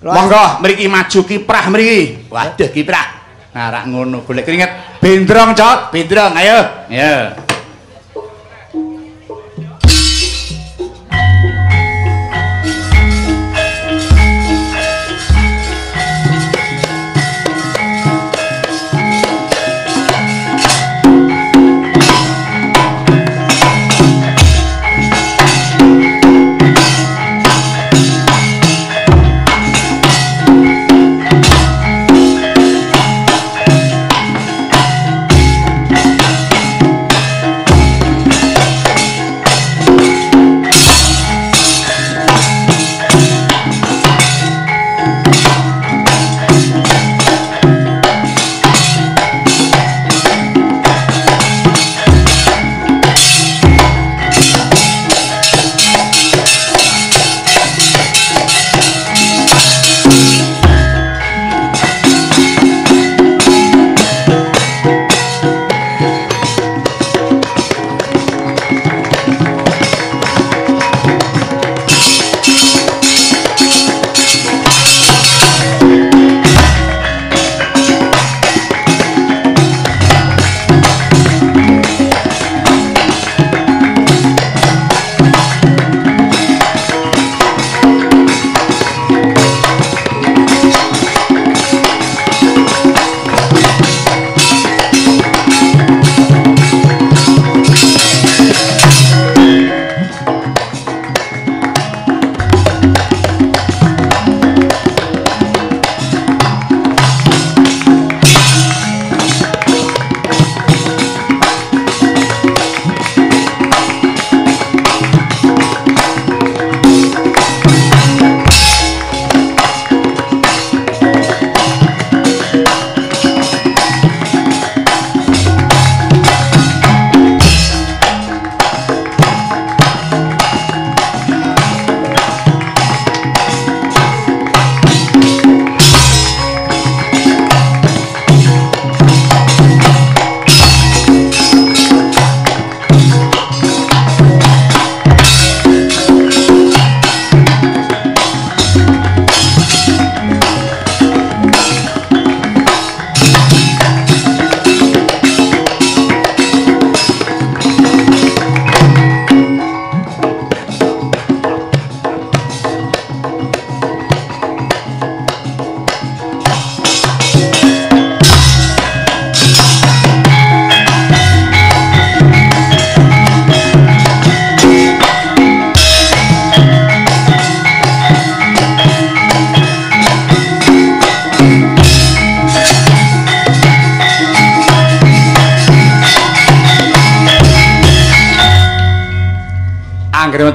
Monggo mriki maju kiprah mriki. Waduh kiprah. Nah rak ngono golek keringet. Bendrong, Cok. Bendrong, ayo. Ya.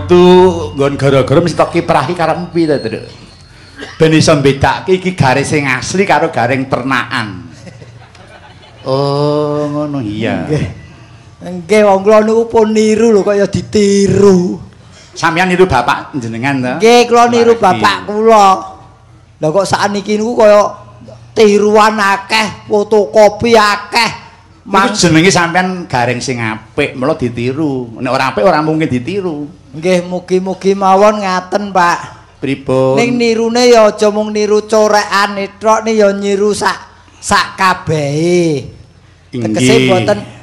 Metu nggon gara-gara mesti tok kiprah iki karepmu piye to, Truk? Ben iso mbedake iki garis sing asli karo garing ternakan. Oh, ngono iya. Nggih. Nggih, wong kula niku pun niru lho kok ya ditiru. Sampeyan niru bapak jenengan to? Nggih, kula niru bapak kula. Lah kok sakniki niku kaya tiruan akeh, fotokopi akeh. Iku jenenge sampean gareng sing apik, mula ditiru. Nek ora apik ora mungkin ditiru. Nggih, mugi-mugi mawon ngaten, Pak. Pripun? Ning nirune ya aja mung niru corekane tok, ya niru sak kabehe. Tegese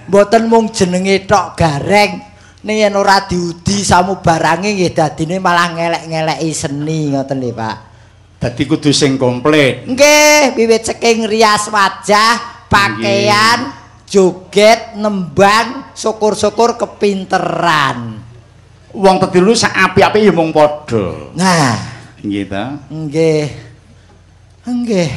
mboten mung jenenge tok gareng. Ning yen ora diudi samubarange nggih dadine malah ngelek-ngeleki seni ngoten lho, Pak. Dadi kudu sing komplit. Nggih, wiwit saking rias wajah, pakaian, joget, nembang, syukur-syukur kepinteran. Wong tetilu sak apik-apik ya mung padha. Nah, nggih ta? Nggih. Nggih.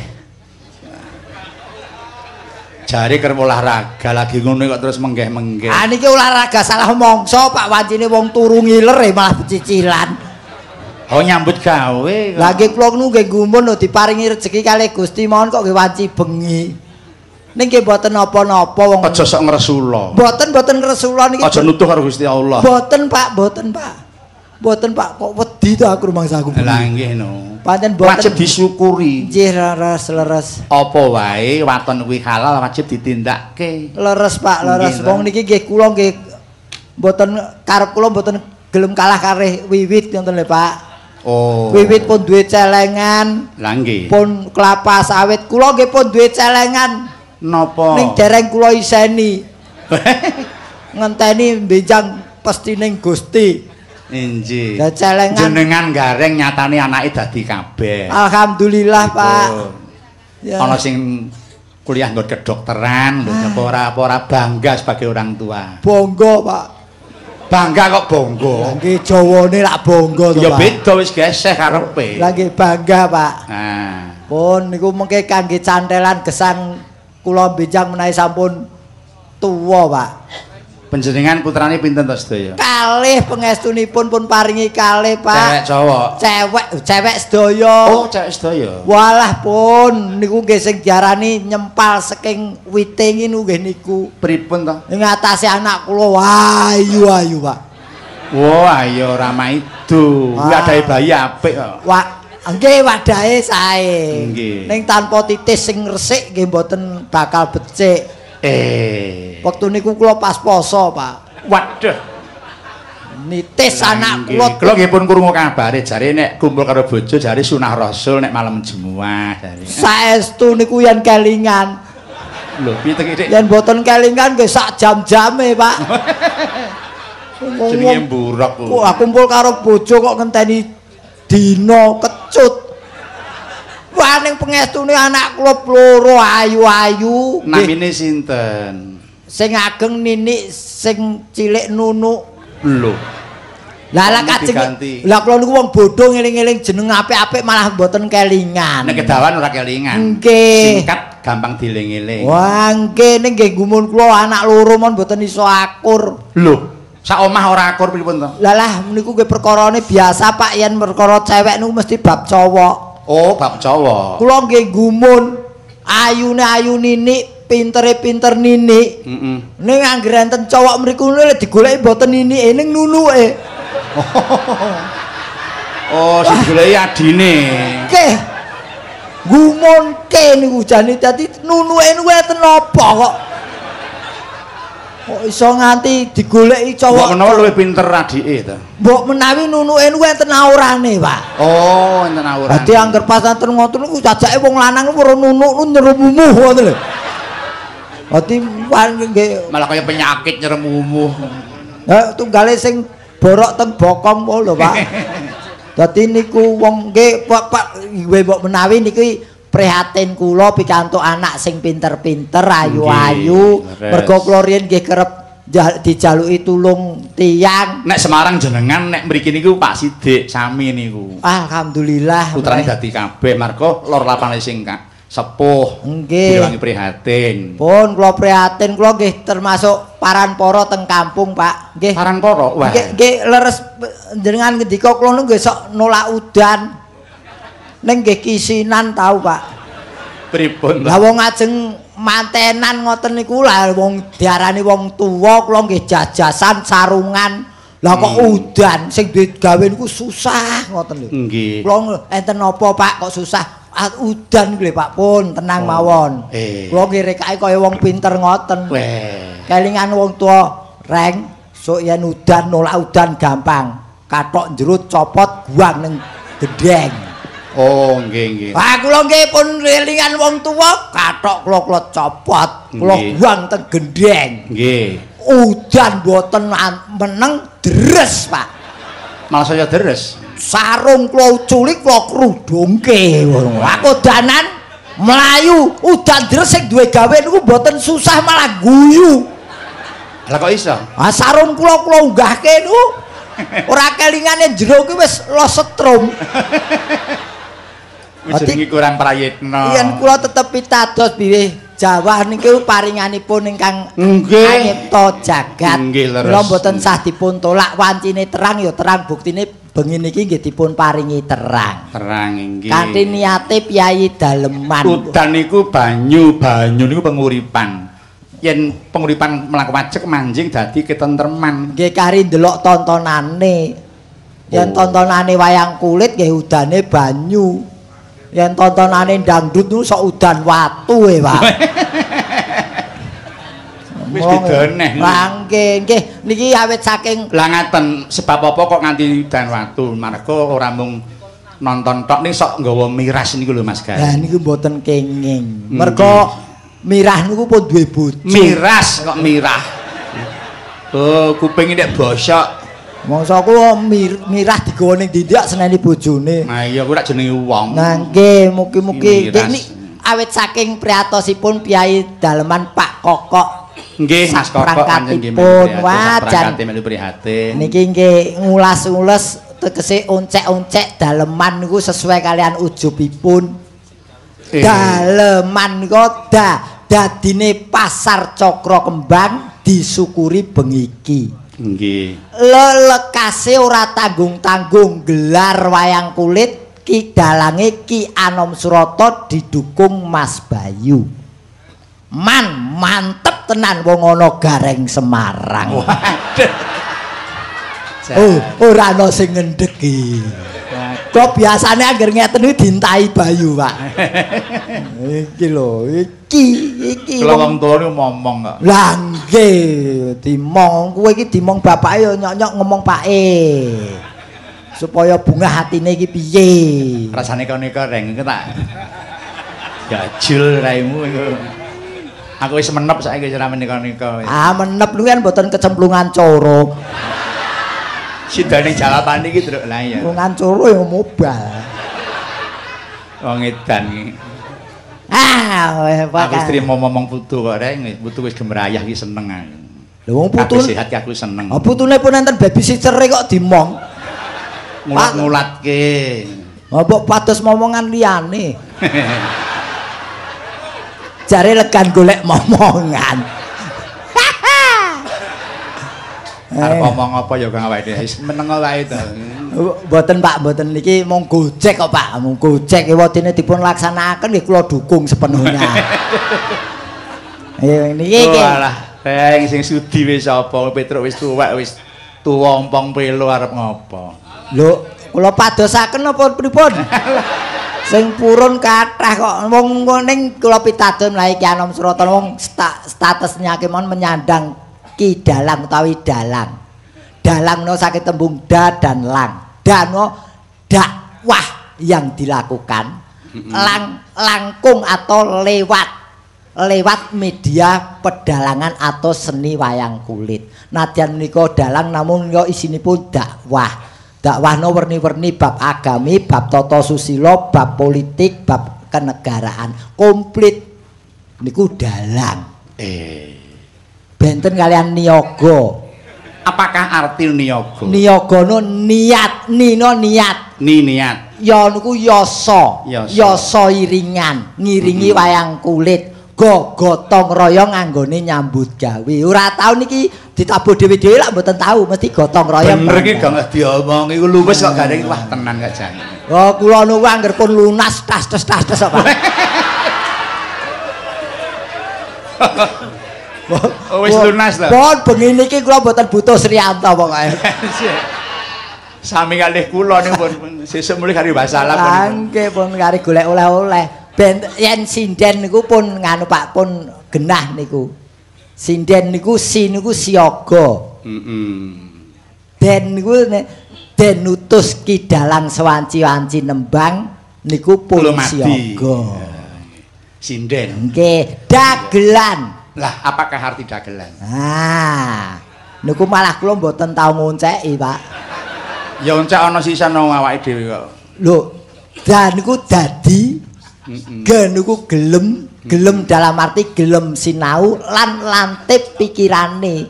Jare kerep olahraga lagi ngono kok terus menggeh-menggeh. Ah niki olahraga salah mongso, Pak, wancine wong turu ngiler malah cicilan. Oh nyambut gawe. Lah nggih kula niku nggih gumun lho diparingi rejeki kalih Gusti mawon kok nggih wanci bengi. Ning nggih mboten napa-napa wong aja sok ngresula. Mboten ngresula niki. Aja nuduh karo Gusti Allah. Mboten, Pak, mboten, Pak. Mboten, Pak, kok wedi to aku rumangsaku. Lah nggih no. Pancen mboten wajib disyukuri. Nggih, leres, leres. Apa wae waton kuwi halal wajib ditindakke. Leres, Pak, leres. Wong niki nggih kula nggih mboten karep kula mboten gelem kalah kalih wiwit ngoten lho, Pak. Oh. Wiwit pun duwe celengan. Lah nggih. Pun kelapa sawit kula nggih pun duwe celengan. Napa? Ning dereng kula iseni. Ngenteni benjang pestining Gusti. Injih. Lah celengan jenengan gareng nyatane anake dadi kabeh. Alhamdulillah, Pak. Ya. Ana sing kuliah nggon kedokteran, lho apa ora bangga sebagai orang tua. Bangga, Pak. Bangga kok bangga. Lah nggih jawane lak bangga to, Pak. Ya beda wis geseh karepe. Lah nggih bangga, Pak. Nah. Pun niku mengke kangge cantelan gesang kula benjang menawi sampun tuwa, Pak. Panjenengan putrane pinten to sedaya? Kalih pangestunipun pun paringi kalih, Pak. Cewek cowok? Cewek, cewek sedaya. Oh, cewek sedaya. Walah pun niku nggih sing diarani nyempal saking wite ngene nggih niku. Pripun to? Ing atase anak kula ayu-ayu, Pak. Wah, ayo ora maido. Kuwi adahe bayi apik kok. Wah, nggih wadahe sae. Ning tanpa titis sing resik nggih mboten bakal becik. Wektu niku kula pas poso, Pak. Waduh. Nitis anak kula. Kula nggih pun krungu kabare jare nek kumpul karo bojo jare sunah rasul nek malam Jumat jare. Saestu niku yen kelingan. Lho, piye to Dik? Yen mboten kelingan nggih sak jam-jame, Pak. Jenenge mburok. Kok kumpul karo bojo kok ngenteni dina kecut. Wah, ning pengestune anak kula loro ayu-ayu. Namine sinten? Sing ageng Ninik, sing cilik Nunuk. Lho. Lah lah kajeng. Lah kula niku wong bodho ngeling-eling jeneng apik-apik malah mboten kelingan. Nek kedawan ora kelingan. Nggih. Singkat gampang dieling-eling. Wah, nggih ning nggih gumun kula anak loro mon mboten iso akur. Lho, sak omah ora akur pripun to? Lah lah niku nggih perkarane biasa, Pak, yen perkara cewek niku mesti bab cowok. Oh, bab cowok. Kula nggih gumun ayune ayu Ninik, pintere pinter Ninik. Heeh. Ning anggere enten cowok mriku lho digoleki mboten Ninike ning nunuke. Oh, sing digoleki adine. Nggih. Gumunke niku jane dadi nunuke niku enten apa kok? Kok iso nganti digoleki cowok? Mbok menawa luwih pinter adike to. Mbok menawi nunuke niku enten aurane, Pak. Oh, enten aurane. Dadi angger pas enten ngoten niku jajake wong lanang niku ora nunuk niku nyeremumuh ngoten lho. Dadi nggih malah kaya penyakit nyeremumuh. Lah tunggale sing borok teng bokong lho, Pak. Dadi niku wong nggih Pak mbok menawi niki prihatin kula pikantuk anak sing pinter-pinter ayu-ayu mergo kula riyen nggih kerep dijaluki tulung tiyang. Nek Semarang jenengan nek mriki niku Pak Sidik sami niku. Alhamdulillah. Putrane dadi kabeh marga lor lapane sing sepuh. Nggih. Diwangi prihatin. Pun kula prihatin kula nggih termasuk paran-para teng kampung, Pak. Nggih. Paran-para. Wah. Nggih, nggih leres jenengan ngendika kula niku nggih sok nolak udan. Ning nggih kisinan tau, Pak. Pripun? Lah wong ajeng mantenan ngoten niku lah wong diarani wong tuwa kula nggih jajasan sarungan. Lah kok udan sing digawe niku susah ngoten lho. Nggih. Kula enten napa, Pak, kok susah? Udan lho, Pak, pun tenang mawon. Kula nggih rekake kaya wong pinter ngoten. Kelingan wong tuwa, reng, sok yen udan nolak udan gampang. Kathok jero copot guang ning gendheng. Oh, nggih nggih. Lah kula nggih pun elingan wong tuwa, kathok kula kula copot, kula buang teng gendheng. Nggih. Udan mboten meneng deres, Pak. Malah saya deres. Sarung kula uculi kula krudungke. Aku danan mlayu, udan deres sing duwe gawe niku mboten susah malah guyu. Lah kok iso? Ah sarung kula kula unggahke niku ora kelingane jero kuwi wis los setrum. Wis jenenge kurang prayitna. Yen kula tetep pitados bilih Jawa niki paringanipun ingkang anyipta jagat. Kula mboten sah dipun tolak, wancine terang ya terang, buktine bengi niki nggih dipun paringi terang. Terang inggih. Kanthi niate piyayi daleman. Udan niku banyu, banyu niku penguripan. Yen penguripan mlaku pajek manjing dadi ketentreman. Nggih kari ndelok tontonane. Yen tontonane wayang kulit nggih udane banyu. Yen tontonane dangdut niku sok udan watu e, Pak. Wis beda neh. Lah nggih, nggih niki awit saking lah ngaten sebab apa kok nganti udan watu? Marga ora mung nonton tok ning sok nggawa miras niku lho Mas Gareng. Lah niku mboten kenging. Mergo mirah niku pun duwe bojo. Miras kok mirah. Oh, kupinge nek bosok. Mongso ku mirah digawa ning ndi-ndi seneni bojone. Nah iya kuwi rak jenenge wong. Nah nggih, mugi-mugi niki awit saking priyatosipun piyai daleman Pak Kokok. Nggih, Mas Kokok pancen nggih melu melu prihatin. Niki nggih ngulas-ules tegese oncek-oncek daleman niku sesuai kalian ujubipun. Daleman niku dadine pasar Cakra Kembang disyukuri bengi iki. Nggih. Lelekase ora tanggung-tanggung gelar wayang kulit Ki dalange Ki Anom Surata didukung Mas Bayu. Man mantep tenan wong ana Gareng Semarang. Waduh. Oh, ora ana sing ngendheki. Kok biasane angger ngeten iki dintai Bayu, Pak. Iki lho, iki iki. Kula wong tuwa niku momong kok. Lah nggih, dimong kowe iki dimong bapake ya nyok-nyok ngomong pake. Supaya bungah atine iki piye. Rasane kene-kene reng iki tak gajul raimu iku. Aku wis menep saiki wis ora menika-nika wis. Ah, menep niku kan mboten kecemplungan coro. Sidane jawabane iki, Truk. Lah iya. Cemplungan coro ya mobal. Wong edan iki. Ah, aku wis trimo momong putu kok, Reng. Putu wis gemrayah iki seneng aku. Lha wong putu sehat ki aku seneng. Ah, putune pun enten babysitter kok dimong. Ngulat-ngulatke. Ah, mbok pados momongan liyane. Jare legan golek momongan. Arep omong apa ya Kang awake dhewe wis meneng wae to. Mboten Pak, mboten niki mung gojek kok Pak, mung gojek ewadene dipun laksanakaken nggih kula dukung sepenuhnya. Niki iki. Walah, Reng sing sudi wis apa Petruk wis tuwek wis tuwa ompong pelo arep ngopo. Lho, kula padosaken apa pripun? Sing purun kathah kok wong ning kula pitados mlahi Ki Anom Surata wong statusnya kemon menyandang Ki Dalang utawi dalang. Dalang no sakit tembung da dan lang. Da no dakwah yang dilakukan, lang langkung atau lewat lewat media pedalangan atau seni wayang kulit. Nadyan menika dalang namun menika isinipun dakwah. Dakwah no werni-werni bab agami, bab tata susila, bab politik, bab kenegaraan. Komplit niku dalang. Benten kalian niyaga. Apakah arti niyaga? Niyaga no niat, nino niat. Ni niat. Ya niku yasa. Yasa iringan, ngiringi wayang kulit. Go gotong royong anggone nyambut gawe. Ora tau niki ditabuh dhewe-dhewe lak mboten tau, mesti gotong royong. Bener iki gak diomongi iku luwes kok Gareng wah tenan kok jan. Oh kula niku angger pun lunas tas tes tas tes kok Pak. Oh wis lunas lho. Pun bengi niki kula mboten butuh Sriyanto pokoke. Sami kalih kula niku pun sesuk mulih kari wasalam. Lah nggih pun kari golek oleh-oleh. Ben yen sinden niku pun nganu Pak pun genah niku. Sinden niku si niku siaga. Heeh. Den niku den nutus Ki Dalang sewanci-wanci nembang niku pun siaga. Sinden. Nggih, dagelan. Lah, apakah arti dagelan? Ah, niku malah kula mboten tau ngonceki, Pak. Ya oncek ana sisan nang awake dhewe kok. Lho, dan niku dadi ge niku gelem, gelem dalam arti gelem sinau lan lantip pikirane.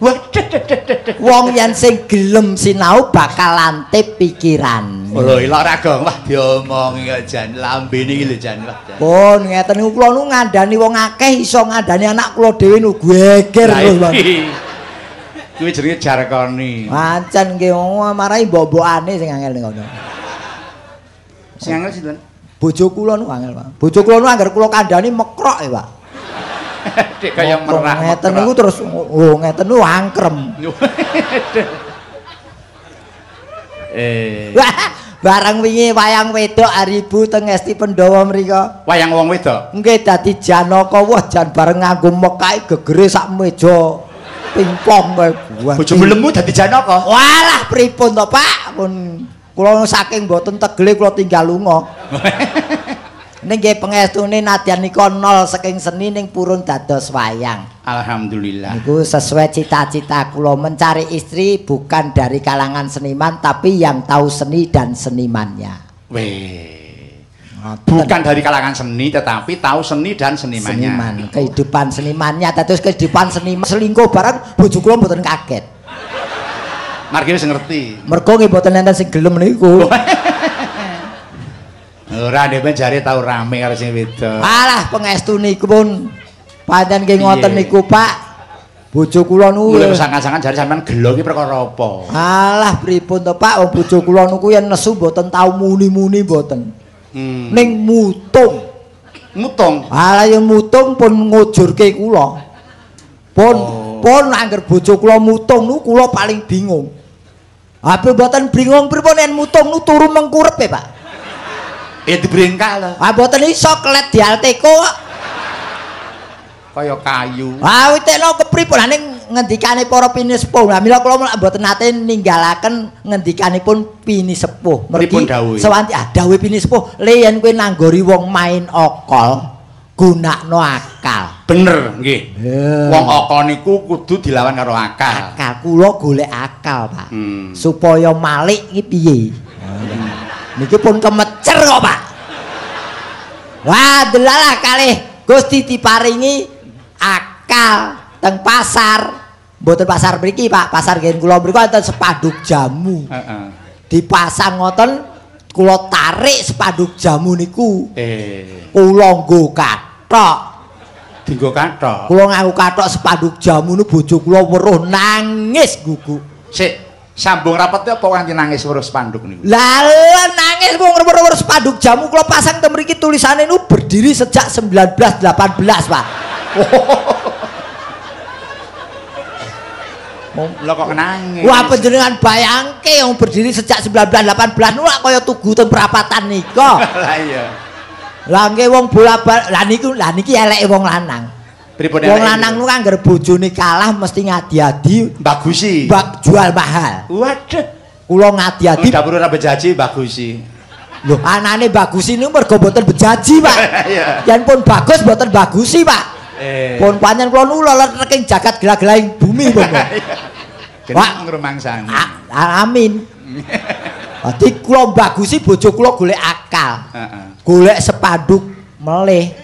Wong yen sing gelem sinau bakal lantip pikirane. Lho, ilok ra gong, wah diomongi kok jan lambene iki lho jan wah. Pun ngeten niku kula nu ngandani wong akeh iso ngandani anak kula dhewe nu geger lho, Bang. Kuwi jenenge jarkoni. Pancen nggih marahi mbok-mbokane sing angel ning kono. Sing angel sinten? Bojo kula nu angel, Pak. Bojo kula nu angger kula kandhani mekrok ya, Pak. Dik kaya merak. Ngeten niku terus oh ngeten niku angkrem. Barang wingi wayang wedok hari Ibu teng Esti Pandhawa mriko. Wayang wong wedok? Nggih dadi Janaka wah jan bareng nganggo mekake gegere sak meja pingpong kae. Bojomu lemu dadi Janaka. Walah pripun to, Pak? Pun Kula saking mboten tegele kula tinggal lunga. Ning nggih pengestune nadyan nika nol saking seni ning purun dados wayang. Alhamdulillah. Niku sesuai cita-cita kula, mencari istri bukan dari kalangan seniman tapi yang tahu seni dan senimannya. Weh. Bukan dari kalangan seni tetapi tahu seni dan senimannya. Seniman, kehidupan senimannya, terus kehidupan seniman selingkuh bareng bojo kula mboten kaget. Margi wis ngerti. Mergo nggih mboten enten sing gelem niku. Ora dhewe jare tau rame karo sing wedok. Alah pengestu niku pun pancen nggih ngoten niku Pak. Bojo kula niku mulai sangkan-sangkan jare sampean gelo iki perkara apa? Alah pripun to Pak, wong bojo kula niku yen nesu mboten tau muni-muni mboten. Ning mutung. Mutung. Alah yen mutung pun ngujurke kula. Pun pun angger bojo kula mutung niku kula paling bingung. Ha mboten bingung pripun yen mutung niku turu mengkurep e Pak. Ya dibringkak lho. Ah mboten iso kelet dialteko kok. Kaya kayu. Ah witekno kepripun ning ngendikane para pinisepuh. Lah mila kula mboten nate ninggalaken ngendikanipun pinisepuh. Mergi sewanti ah dawuhe pinisepuh, le yen kowe nanggori wong main okol, gunakno akal. Bener nggih. Wong okol niku kudu dilawan karo akal. Akal kula golek akal, Pak. Supaya malik iki piye? Niki pun kemecer kok, Pak. Wah, delalah kalih Gusti diparingi akal teng pasar. Mboten pasar mriki, Pak. Pasar ngen kula mriku wonten spanduk jamu. Heeh. Dipasang ngoten, kula tarik spanduk jamu niku. Kula nggo kathok. Dinggo kathok. Kula nganggo kathok spanduk jamu niku bojo kula weruh nangis guguk. Sik. Sambung rapete apa nganti nangis weruh spanduk niku? Lah nangis wong weruh spanduk jamu kula pasang teng mriki tulisane niku berdiri sejak 1918, Pak. Lho kok nangis? Wah panjenengan bayangke wong berdiri sejak 1918 niku lak kaya tugu teng perapatan nika. Lah iya. Lah nggih wong bola-bali lah niku lah niki eleke wong lanang. Pripun wong lanang niku angger bojone kalah mesti ngadi-adi bagusi. Bak jual mahal. Waduh. Kula ngadi-adi dapur ora bejaji bagusi. Lho anane bagusi niku mergo mboten bejaji, Pak. Yen pun bagus mboten bagusi, Pak. Pun pancen kula niku lereking jagat gela-gelaing bumi pun. Pak ngrumangsani. Amin. Dadi kula bagusi bojo kula golek akal. Heeh. Golek spanduk melih.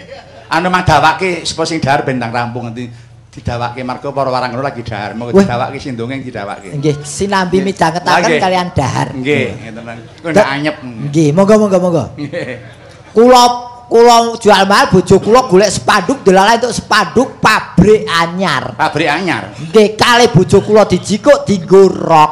Anu mang dawake sapa sing dahar ben ndang rampung nanti didawake marga para warang ngono lagi dahar. Monggo didawake sing dongeng didawake. Nggih, sinambi midhangetaken kalian dahar. Nggih, ngeten. Kok ndak anyep. Nggih, monggo monggo monggo. Nggih. Kula jual mahal bojo kula golek spanduk delalah entuk spanduk pabrik anyar. Pabrik anyar. Nggih, kalih bojo kula dijikuk dienggo rok.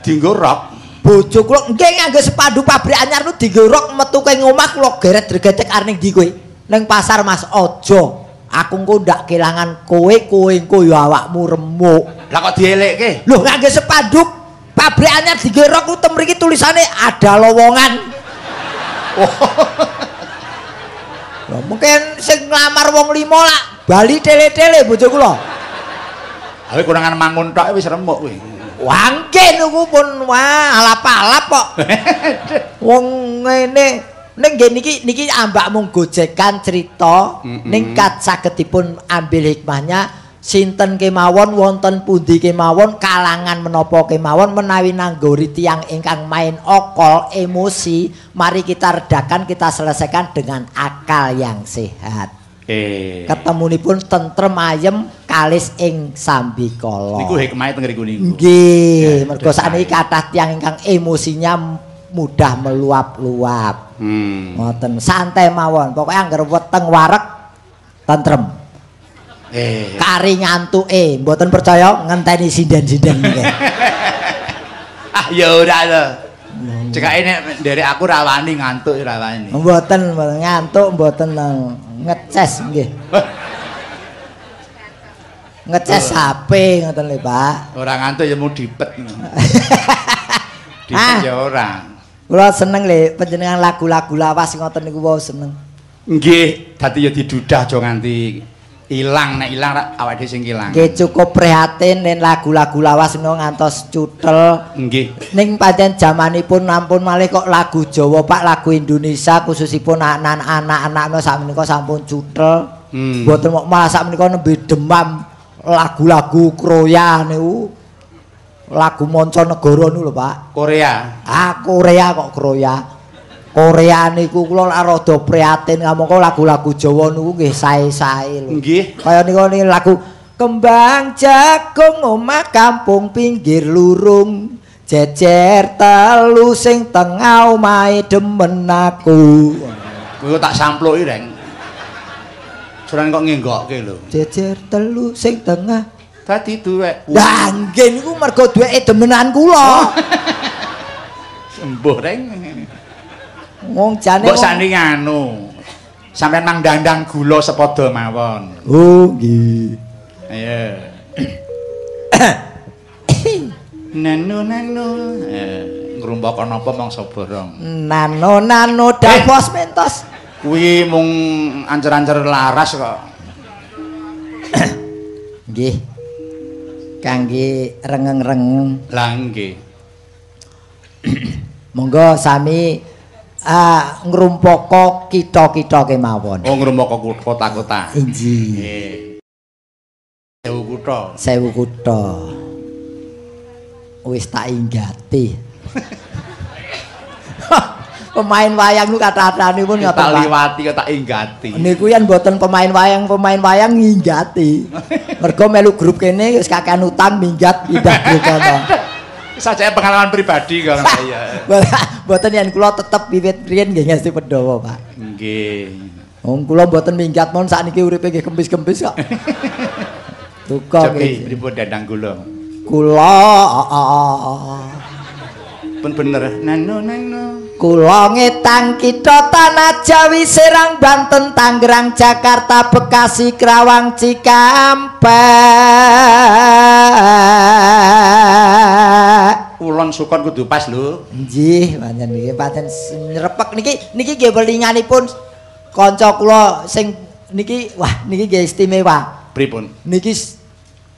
Dienggo rok. Bojo kula nggih nganggo spanduk pabrik anyar nu dienggo rok metu keng omah kula geret dregetek arep ning ndi kowe? Neng pasar Mas aja. Aku engko ndak kelangan kowe, kowe engko ya awakmu remuk. Lah kok dielekke? Lho nganggo spanduk pabrik anyar dienggo rok ku tem mriki tulisane ada lowongan. Lah mungkin sing nglamar wong 5 lak bali tele-tele bojo kula. Awe kurangan mangun tok wis remuk kowe. Wah nggih niku pun wah alap-alap kok. Wong ngene. Ning nggih niki ambak mung gojekan cerita ning kat sagedipun ambil hikmahnya sinten kemawon wonten pundi kemawon kalangan menapa kemawon menawi nanggori tiyang ingkang main okol emosi mari kita redakan kita selesaikan dengan akal yang sehat. Ketemunipun tentrem ayem kalis ing sambikala. Niku hikmahe teng ngriku niku. Nggih, mergo sakniki kathah tiyang ingkang emosinya mudah meluap-luap. Ngoten, santai mawon. Pokoke angger weteng wareg tentrem. Kari ngantuke, mboten percaya ngenteni sinden-sinden nggih. Ah ya ora lho. Cekake nek nderek aku ra wani ngantuk ora wani. Mboten, mboten ngantuk, mboten ngeces nggih. Ngeces HP ngoten lho, Pak. Ora ngantuk ya mung dipet. Dipet ya ora. Kula seneng lho panjenengan lagu-lagu lawas ngoten niku wau seneng. Nggih, dadi ya didudah aja nganti Ilang nek ilang awake dhewe sing ilang. Nggih cukup prihatin yen lagu-lagu lawas menika ngantos cutel. Nggih. Ning pancen jamanipun ampun malih kok lagu Jawa Pak, lagu Indonesia khususipun anak-anak sakmenika sampun cutel. Mboten mok malah sakmenika nembe demam lagu-lagu Korea niku. Lagu mancanegara niku lho Pak. Korea. Ah Korea kok Korea. Korea niku kula lak rada prihatin kamangka lagu-lagu Jawa niku nggih sae-sae lho. Nggih. Kaya niku niki lagu Kembang jagung omah kampung pinggir lurung jejer telu sing tengah omahe demen aku. Kuwi tak sampluki, Reng. Suran kok ngenggokke lho. Jejer telu sing tengah dadi duwek. Lah nggih niku mergo duweke demenan kula. Sembuh, Reng. Wong jane mbok sakniki anu. Sampeyan mang dandang gula sepadha mawon. Oh nggih. Ayo. Nano nano. Ngrumpaka napa mangsa borong. Nano nano dapos mentos. Kuwi mung ancer-ancer laras kok. Nggih. Kangge rengeng-rengeng. Lah nggih. Monggo sami ngrumpaka kitha-kitha kemawon. Oh, ngrumpaka kota-kota. Inggih. Nggih. 1000 kutha. 1000 kutha. Wis tak inggati. Pemain wayang niku kathah-kathahanipun ngoten Pak. Tak liwati kok tak inggati. Niku yen mboten pemain wayang, pemain wayang nginggati. Mergo melu grup kene wis kakean utang minggat pindah grup kono. Sajake pengalaman pribadi kok iya. Mboten yen kula tetep wiwit riyen nggih ngesti Pandhawa, Pak. Nggih. Wong kula mboten minggat mon sakniki uripe nggih kempis-kempis kok. Duka nggih. Pripun dandang kula? Kula pun bener. Nano nano. Kula ngetang kitha Tanah Jawi, Serang, Banten, Tangerang, Jakarta, Bekasi, Krawang, Cikampek. Ulon sukon kudu pas lho. Nggih, pancen niki pancen nyrepek niki niki nggih welinganipun kanca kula sing niki wah niki nggih istimewa. Pripun? Niki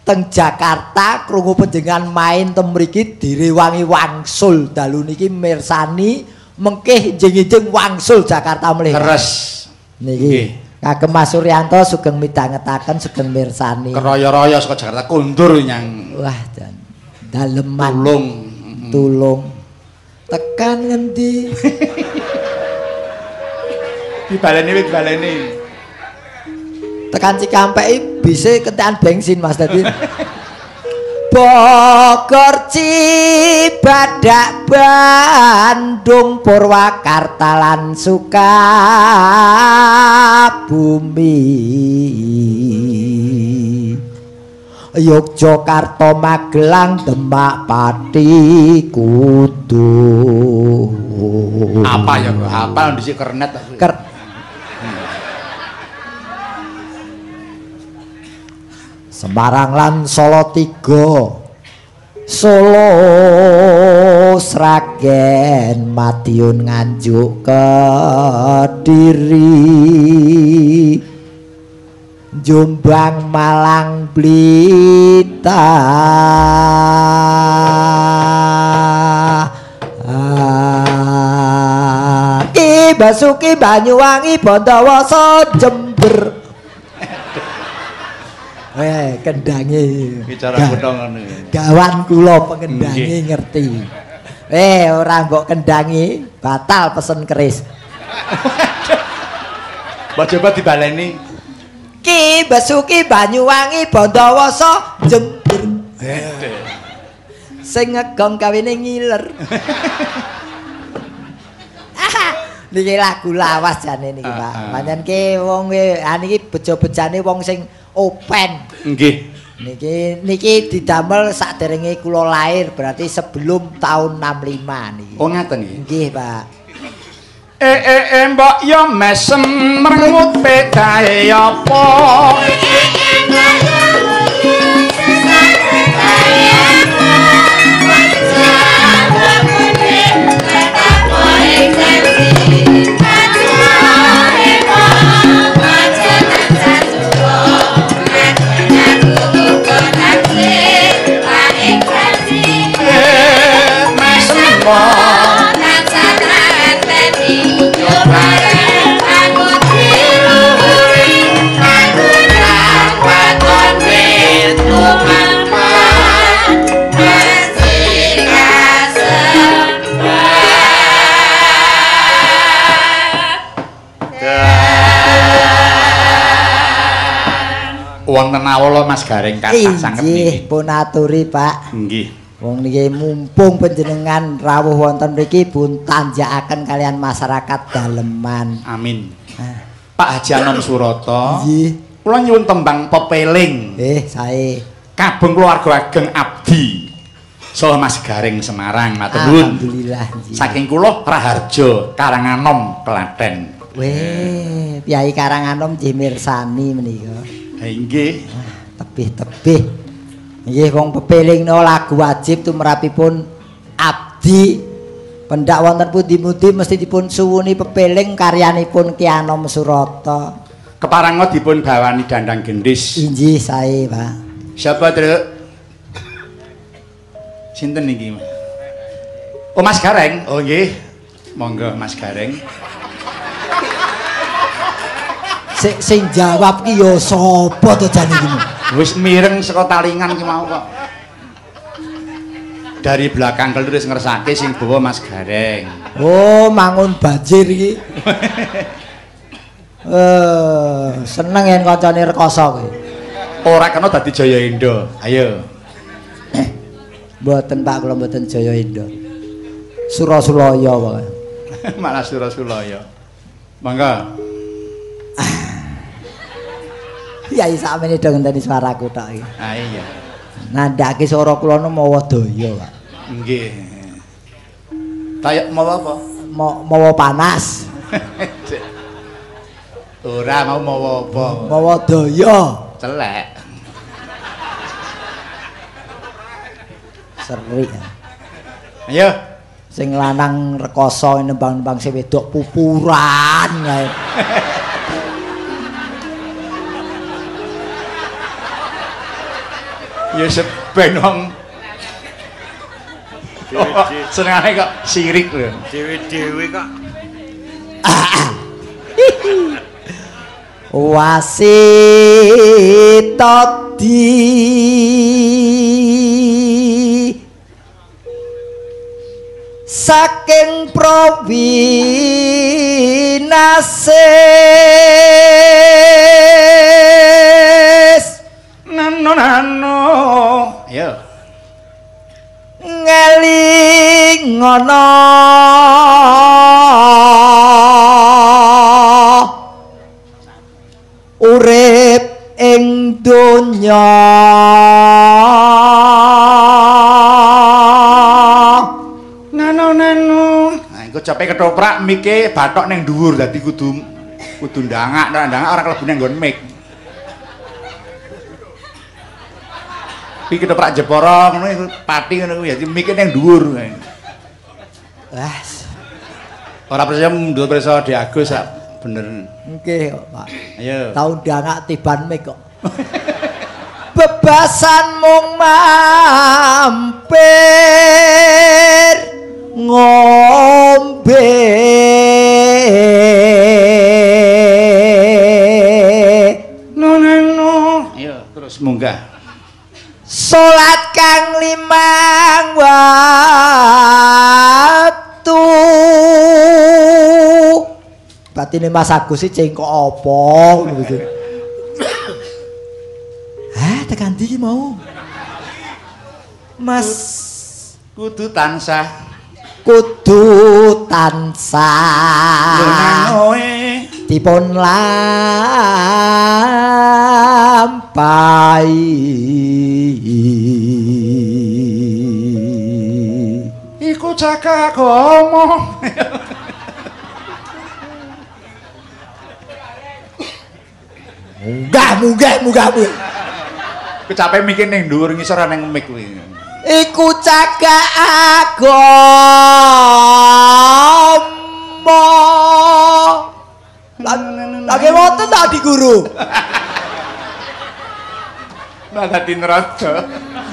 teng Jakarta krungu panjenengan main teng mriki direwangi wangsul dalu niki mirsani mengkih njing-njing wangsul Jakarta mlih. Terus niki kagem Mas Suryanto sugeng midhangetaken sugeng mirsani. Keraya-raya saka Jakarta kondur nyang wah jan daleman. Tulung. Tulung. Tekan ngendi? Dibaleni wit baleni. Tekan Cikampek bise kentekan bensin Mas dadi. Bogor, Cibadak, Bandung, Purwakarta lan Sukabumi. Yogyakarta, Magelang, Demak, Pati, Kudus. Apa ya kok? Apa ndhisik kernet aku. Semarang lan Solo 3, Solo, Sragen, Madiun, Nganjuk, Kediri, Jombang, Malang, Blitar. Ki Basuki, Banyuwangi, Bondowoso, Jember. Kendange bicara kutha ngono. Gawan kula pengendange ngerti. Ora mbok kendangi, batal pesen keris. Mbok coba dibaleni. Ki Basuki, Banyuwangi, Bondowoso, Jember. Sing ngegong kawine ngiler. Niki lagu lawas jane niki, Pak. Pancen ki wong niki bejo-bejane wong sing open. Nggih. Niki niki didamel saderenge kula lahir, berarti sebelum tahun 65 niki. Oh ngaten nggih. Nggih, Pak. Mbok yo mesem merengut pedae apa? Wonten awala Mas Gareng kathah sanget niki. Inggih, pun aturi, Pak. Nggih. Wong niki mumpung panjenengan rawuh wonten mriki pun tanjakaken kalian masyarakat daleman. Amin. Pak Haji Anom Surata. Nggih. Kula nyuwun tembang pepeling. Sae. Kabung keluarga ageng abdi. Saha Mas Gareng Semarang, matur nuwun. Alhamdulillah. Saking kula Raharja, Karanganom, Klaten. Weh, Kyai Karanganom nggih mirsani menika. Ha nggih. Tebih-tebih. Nggih wong pepelingno lagu wajib tumrapipun abdi. Pendak wonten pundi-pundi mesti dipun suwuni pepeling karyanipun Ki Anom Surata. Keparenga dipun bawani dandang gendhis. Inggih sae, Pak. Siapa, Truk? Sinten niki? Oh, Mas Gareng. Oh nggih. Monggo Mas Gareng. Sing jawab ki ya sapa to jane iki? Wis mireng saka talingan ki mau kok. Dari belakang kelur wis ngersake sing bawa Mas Gareng. Oh, mangun banjir iki. Seneng yen kancane rekoso kowe. Ora kena dadi Jaya Endo. Ayo. Mboten Pak, kula mboten Jaya Endo. Surasulaya pokoke. Malah Surasulaya. Monggo. Ya sakmene do ngenteni suaraku tok iki. Ah iya. Nandhake swara kula nu mawa daya, Pak. Nggih. Tayak mawa apa? Mawa panas. Ora mau mawa apa? Mawa daya. Celek. Seri. Ayo. Sing lanang rekoso nembang-nembang sing wedok pupuran kae. Ya seben wong. Senengane kok sirik lho. Dewe-dewe kok. Wasitadi saking prowinase nano nano ayo ngeling ngono urip ing donya nano nano. Nah iku cape ketoprak mike bathok ning dhuwur dadi kudu kudu ndangak, nek ndangak ora klebu ning nggon mik. Iki ketoprak Jepara ngono iku pati ngono kuwi dadi mike ning dhuwur. Wah. Ora percaya mundur prisa Dik Agus sak bener. Nggih kok, Pak. Ayo. Tau ndangak tiban mik kok. Bebasan mung mampir ngombe. No no no. Ayo terus munggah. Salat kang limang waktu. Batine Mas Agus iki cengkok apa ngono iki. Hah, tekan ndi iki mau? Mas kudu tansah, kudu tansah dipun lampahi. Iku cakak ngomong. Munggah, munggah, munggah, munggah. Kecape mikir ning dhuwur ngisor ning mik kuwi. Iku cakak agama. Lagi wonten ta di guru? Lah dadi neraja.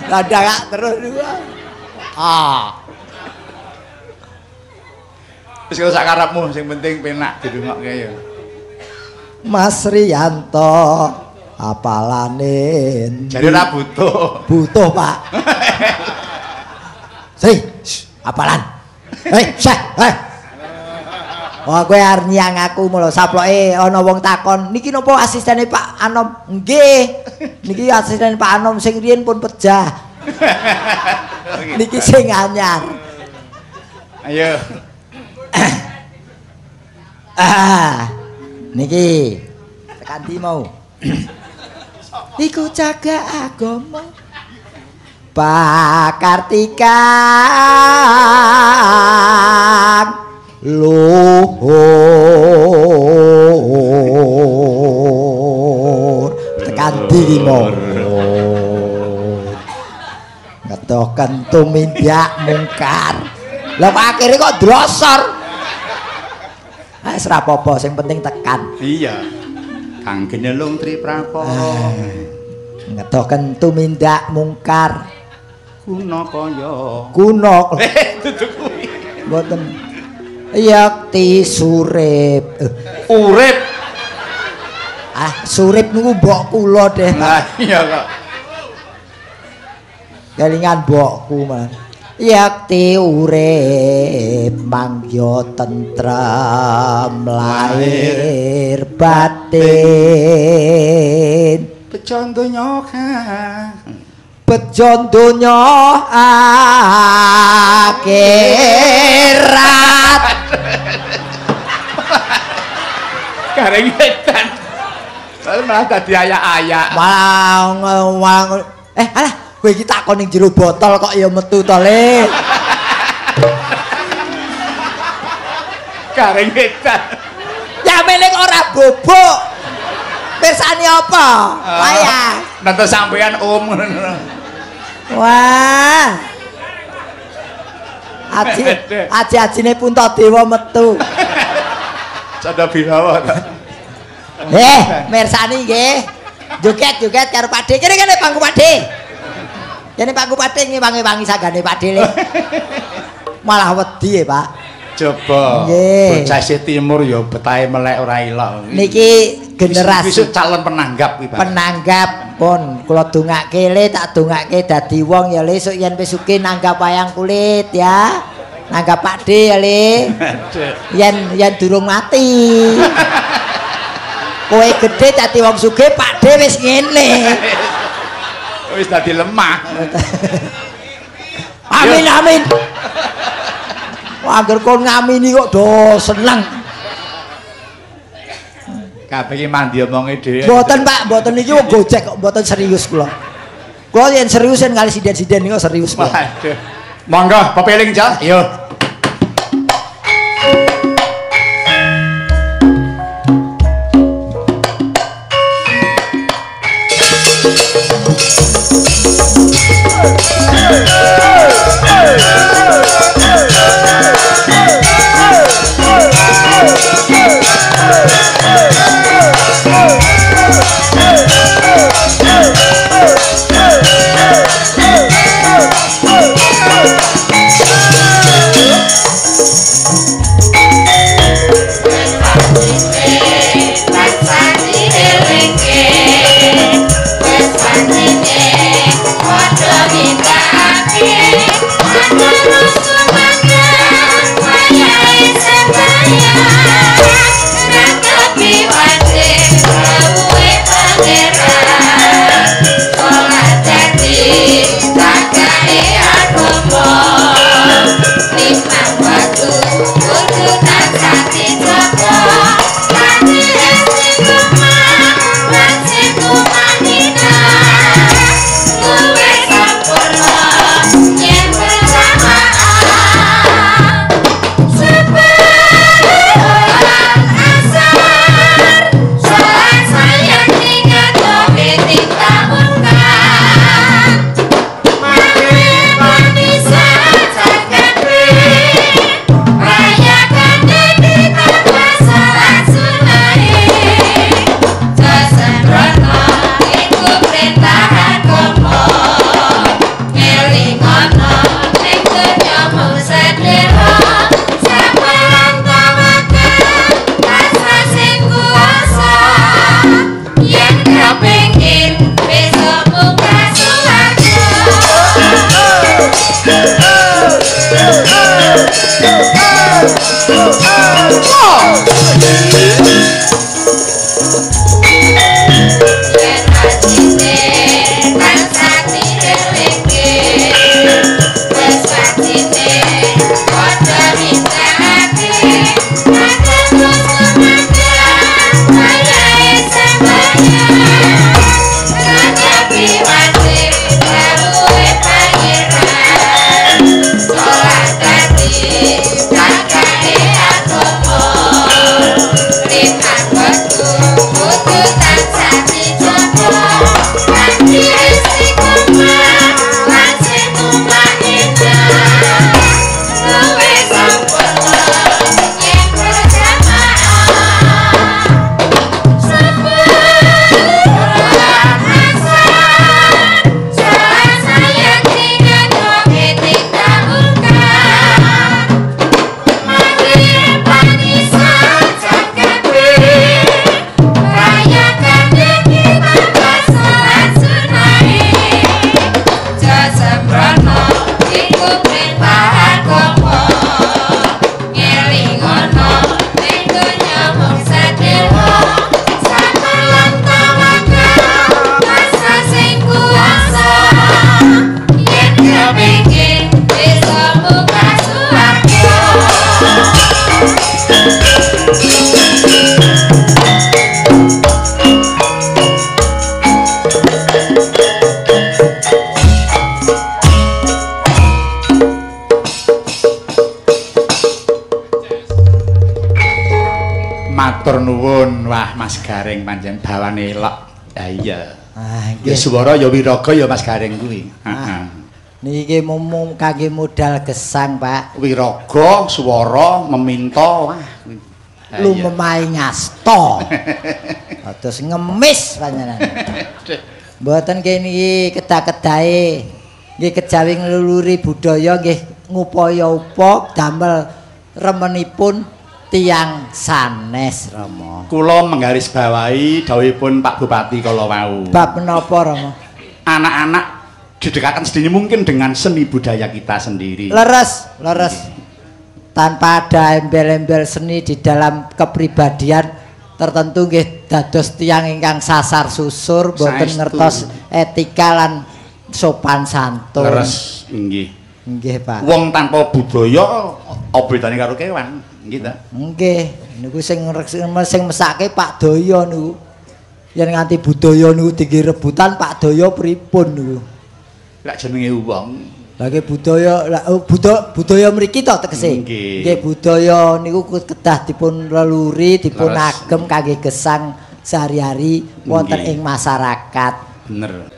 Lah ndangak terus niku. Ah. Wis kok sak karepmu, sing penting penak dirungokke ya. Mas Riyanto apalane jare ora butuh. Butuh, Pak. Sri, apalan. Hei, seh, hei. Wah, kowe arep nyang aku mula saploke ana wong takon, niki napa asistene Pak Anom? Nggih. Niki asisten Pak Anom sing riyen pun pejah. Niki sing anyar. Ayo. Ah. Niki tekan ndi mau? Iku jaga agama. Pak Kartikan luhur tekan ndi mau ngetoken tumindak mungkar. Lah kok akhire kok drosor. Ah wis ra apa-apa, sing penting tekan. Iya. Kang Genelung Triprakara. Ngetoken tumindak mungkar. Kuna kaya. Kuna. Dudu kuwi. Mboten. Yakti surip. Urip. Ah, surip niku mbok kula deh. Lah iya kok. Kelingan mbokku mah. Yakti urip mangya tentrem lahir batin. Bejo donya bejo donya akhirat. Gareng edan. Malah dadi ayak-ayak. Malah alah kowe iki takon ning jero botol kok ya metu to, Le. Gareng edan. Ya meneh ora bobok. Pirsani apa? Wayah. Nonton sampean om ngono. Wah. Aji aji-ajine Puntadewa metu. Canda birawa ta. Mirsani nggih. Joget-joget karo Pakde. Kene kene pangku Pakde. Kene pangku Pakde ngewangi-wangi sanggane Pakde le. Malah wedi ya, Pak. Coba. Bocah sisih timur ya betahe melek ora ilok. Niki generasi besok calon penanggap kuwi, Pak. Penanggap pun kula dongake le, tak dongake dadi wong ya le, sok yen wis sugih nanggap wayang kulit ya. Nanggap Pakde ya le. Yen yen durung mati. Kowe gedhe dadi wong sugih, Pakde wis ngene. Wis dadi lemah. Amin amin. Angger kon ngamini kok do seneng. Kabeh iki mandi omonge dhewe. Mboten Pak, mboten niki wong gojek kok mboten serius kula. Kula yen serius yen kali sinden-sinden niku serius kula. Waduh. Monggo pepeling, Cak. Yo. Hey! Gareng pancen bawane elok. Ha iya. Ah nggih. Ya swara ya wiraga ya Mas Gareng kuwi. Heeh. Niki mung kangge modal gesang, Pak. Wiraga, swara, meminta, wah kuwi. Lumemahe ngasta. Terus ngemis panjenengan. Mboten kene iki kedah-kedahe nggih kejawi ngluluri budaya nggih ngupaya-upa damel remenipun tiyang sanes, Rama. Kula menggarisbawahi dawuhipun Pak Bupati kala wau. Bab menapa, Rama? Anak-anak didekatkan sedini mungkin dengan seni budaya kita sendiri. Leres, leres. Tanpa ada embel-embel seni di dalam kepribadian tertentu nggih dados tiyang ingkang sasar susur mboten ngertos etika lan sopan santun. Leres nggih. Nggih, Pak. Wong tanpa budaya apa bedane karo kewan? Nggih ta? Nggih, niku sing mesake Pak Daya niku. Yen nganti budaya niku dingge rebutan Pak Daya pripun niku? Lak jenenge wong. Lah nggih budaya budaya mriki to tegese. Nggih budaya niku kedah dipun leluri, dipun agem kangge gesang sehari-hari wonten ing masyarakat. Bener.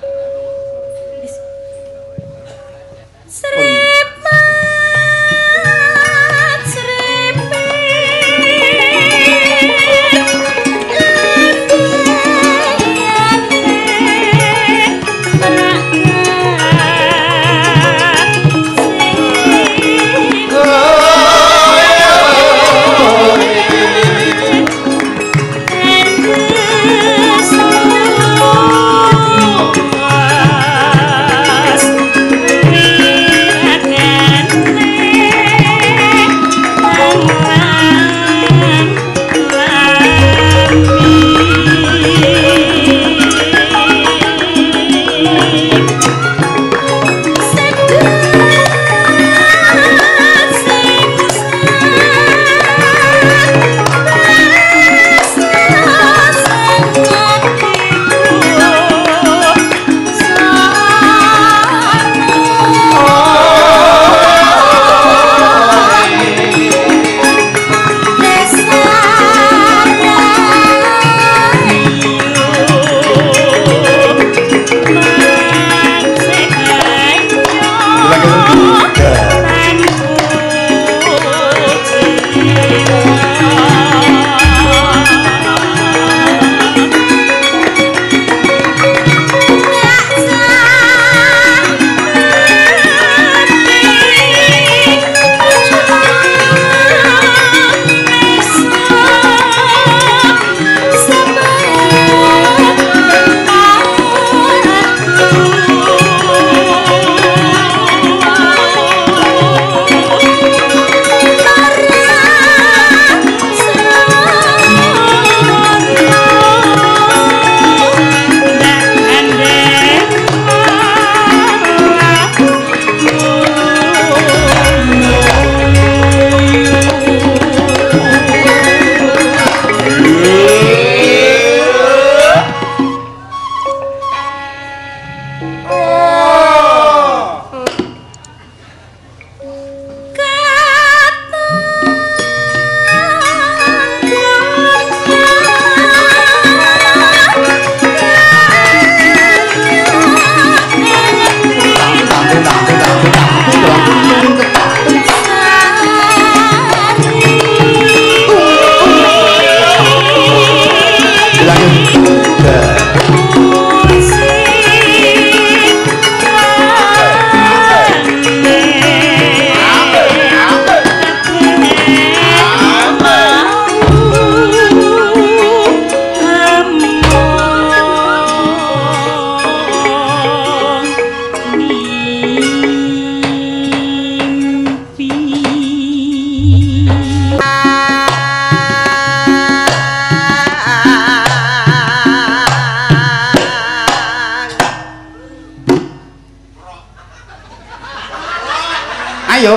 Ayo.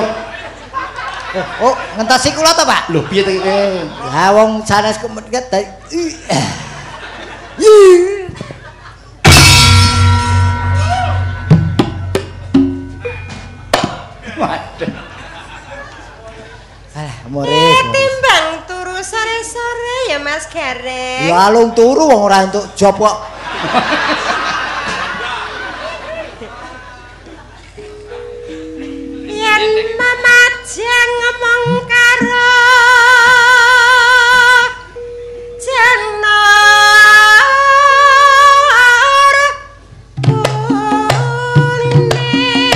Oh, ngentasi kula to, Pak? Lho, piye to iki? Lah wong sanes kemetket. Waduh. Alah, Moris. Timbang turu sore-sore ya Mas Gareng. Ya alung turu wong ora entuk job kok. Yen memajang ngomong karo Jenar kuning.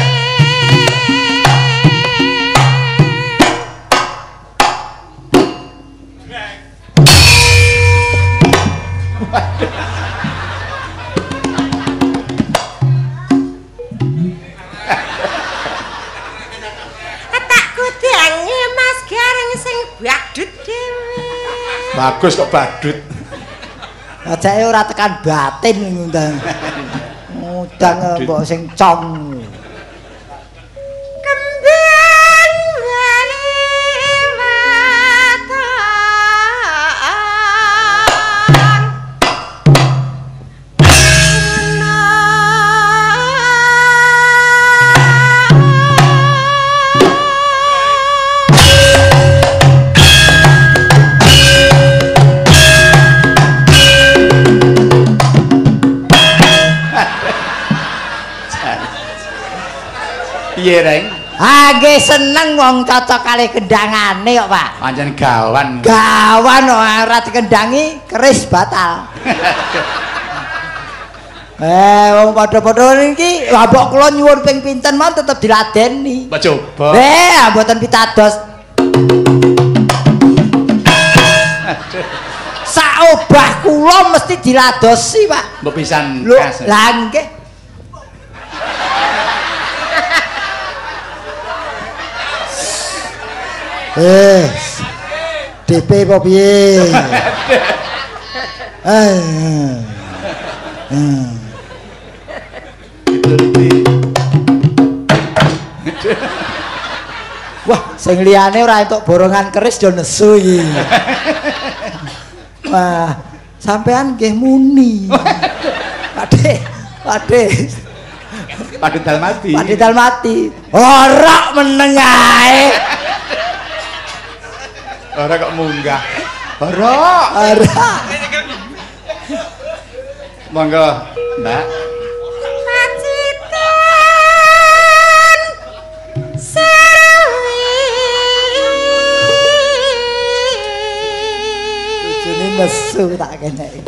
Tak kudange Mas Gareng sing badut dhewe. Bagus kok badut. Ajake ora tekan batin ngundang. Ngundang mbok sing cong. Kembang wali waton. Piye, Reng? Ah nggih seneng wong cocok kalih kendangane kok, Pak. Pancen gawan. Gawan ora dikendangi keris batal. Wong padha-padha niki mbok kula nyuwun ping pinten mawon tetep diladeni. Mbok coba. Mboten pitados. Saobah kula mesti diladosi, Pak. Mbok pisan kas. Lah nggih. DP apa piye? Wah, sing liyane ora entuk borongan keris do nesu iki. Wah, sampean nggih muni. Pakde, Pakde. Pakde Dalmati. Pakde Dalmati. Ora meneng ae. Ora kok munggah. Ora. Ora. Monggo, Mbak. Pacitan sawi. Bojone nesu tak keneki.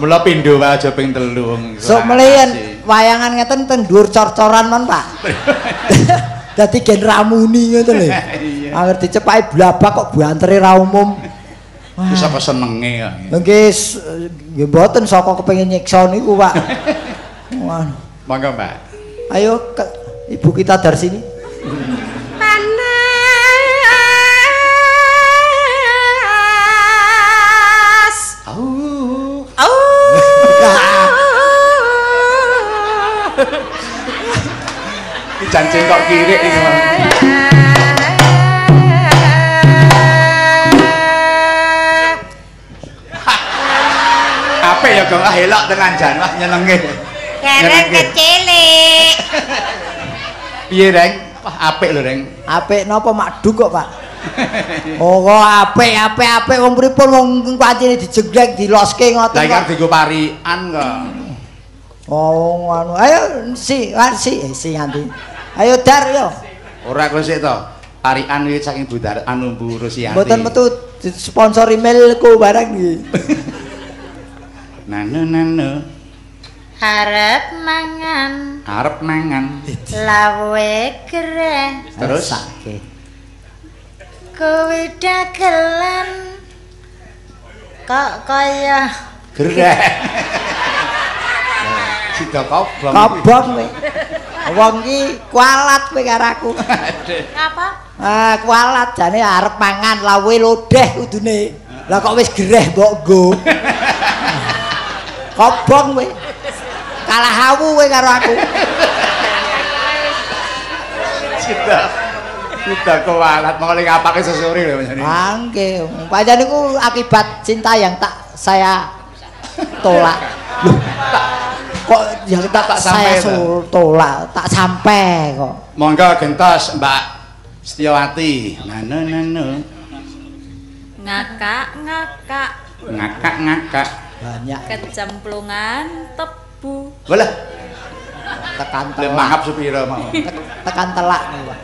Mula pindho wae aja ping 3 wong. Sok mleyen wayangan ngeten teng dhuwur cor-coran mon, Pak. Dadi gen ramuni ngoten lho. Angger dicepaki blabak kok bantere ra umum. Wis saka senenge kok. Lha nggih nggih mboten saka kepengin nyiksa niku, Pak. Wah. Monggo, Mbak. Ayo ke, ibu kita dari sini. Panas. Au. Au. Iki jancing kok kirik iki. Apik ya, Gong. Ah elok tenan jan. Wah nyenenge. Gareng kecilik. Piye, Reng? Wah apik lho, Reng. Apik napa makduk kok, Pak? Oh, kok apik apik apik wong pripun wong pancene dijengleng diloske ngoten. Lah iki arep dienggo parikan kok. Oh, ngono. Ayo si si nganti. Ayo dar yo. Ora kowe sik to. Parikan iki saking Budar anu Bu Rusiati. Mboten metu sponsor emailku barang iki. Nano nano. Arep mangan. Arep mangan. Lawe gereh. Terus sakit. Kowe dagelan kok kaya gereh. Sida kobong. Kobong kowe. Wong iki kualat kowe karo aku. Apa? Ah, kualat jane arep mangan lawe lodeh kudune. Lah kok wis gereh mbok nggo. Kobong kowe. Kalah awu kowe karo aku. Sudah kewalat mau ngapake sesore lho Mas. Ah nggih, pancen niku akibat cinta yang tak saya tolak. Loh, kok yang tak saya tolak, tak sampai kok. Monggo gentos Mbak Setiawati. Nano nano. Ngakak-ngakak. Ngakak-ngakak. Banyak. Kecemplungan tebu. Walah. Tekan telak. Mahap sepira mau. Tekan telak nih, Pak.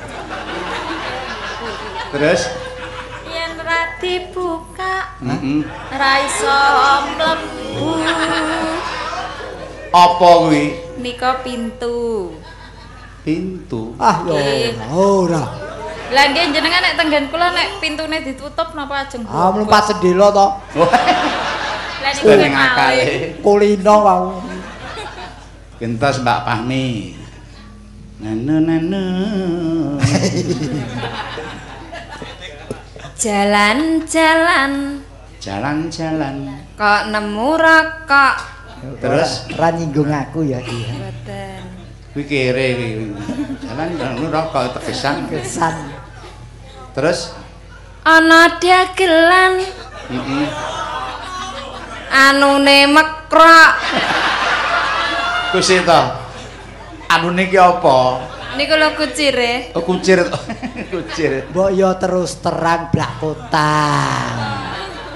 Terus yen ra dibuka, ra iso mlebu. Apa kuwi? Nika pintu. Pintu. Ah yo ora. Lah nggih jenengan nek tenggen kula nek pintune ditutup napa ajeng? Ah mlumpat sendela to. Lah niku ngakale. Kulino wau. Gentos Mbak Fahmi. Nano nano. Jalan-jalan. Jalan-jalan. Kok nemu rokok. Terus ra nyinggung aku ya iki. Mboten. Kuwi kere kuwi. Jalan-jalan rokok tegesan. Tegesan. Terus ana dagelan. Heeh. Anune mekrok. Kusi to. Anune ki apa? Niku lho kucire. Oh kucir. Kucir. Mbok ya terus terang blak kotang.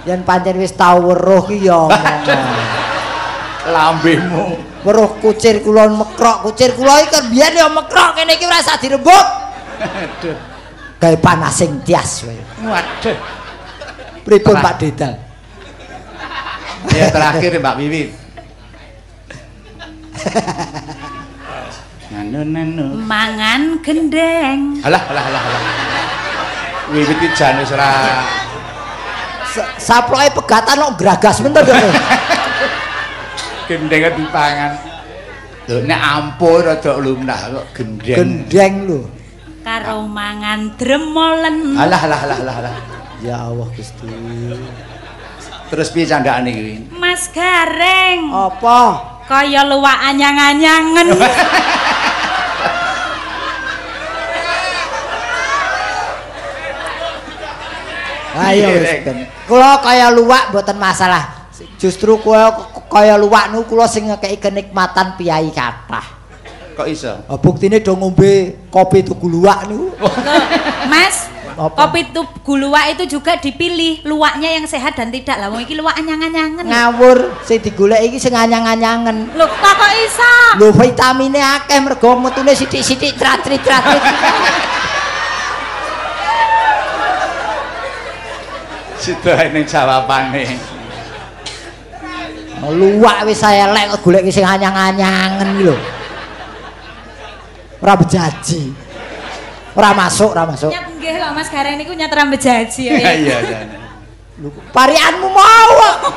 Yen pancen wis tau weruh ki ya omong. Lambemu. Weruh kucir kula mekrok, kucir kula iki kan biyen ya mekrok kene iki ora usah dirembuk. Aduh. Gawe panasing tias wae. Waduh. Pripun Pak Dedal? Ya terakhir Mbak Wiwit. Nano nano. Mangan gendeng. Alah alah alah alah. Wiwit iki jan wis ora saploke pegatan kok gragas menten to. Gendenge dipangan. Lho nek ampuh rada lumrah kok gendeng. Gendeng lho. Karo mangan dremolen. Alah alah alah alah alah. Ya Allah Gusti. Terus piye candakane kuwi? Mas Gareng. Apa? Kaya luwak anyang-anyangen. Ayo wis ben. Kula kaya luwak mboten masalah. Justru kula kaya luwak niku kula sing ngekeki kenikmatan piyai kathah. Kok iso? Oh, buktine do ngombe kopi tuku luwak niku. Mas, apa? Kopi tuku luwak itu juga dipilih luwaknya yang sehat dan tidak. Lah wong iki luwak anyang-anyangen. Ngawur, sing digoleki iki sing anyang-anyangen. Lho kok iso? Lho vitamine akeh mergo metune sithik-sithik tratrit-tratrit. Sida ning jawabane. Luwak wis elek kok goleki sing anyang-anyangen iki lho. Ora bejaji. Ora masuk, ora masuk. Nyat nggih kok Mas Gareng niku nyat ra bejaji ya. Iya, iya. Lho parikanmu mau kok.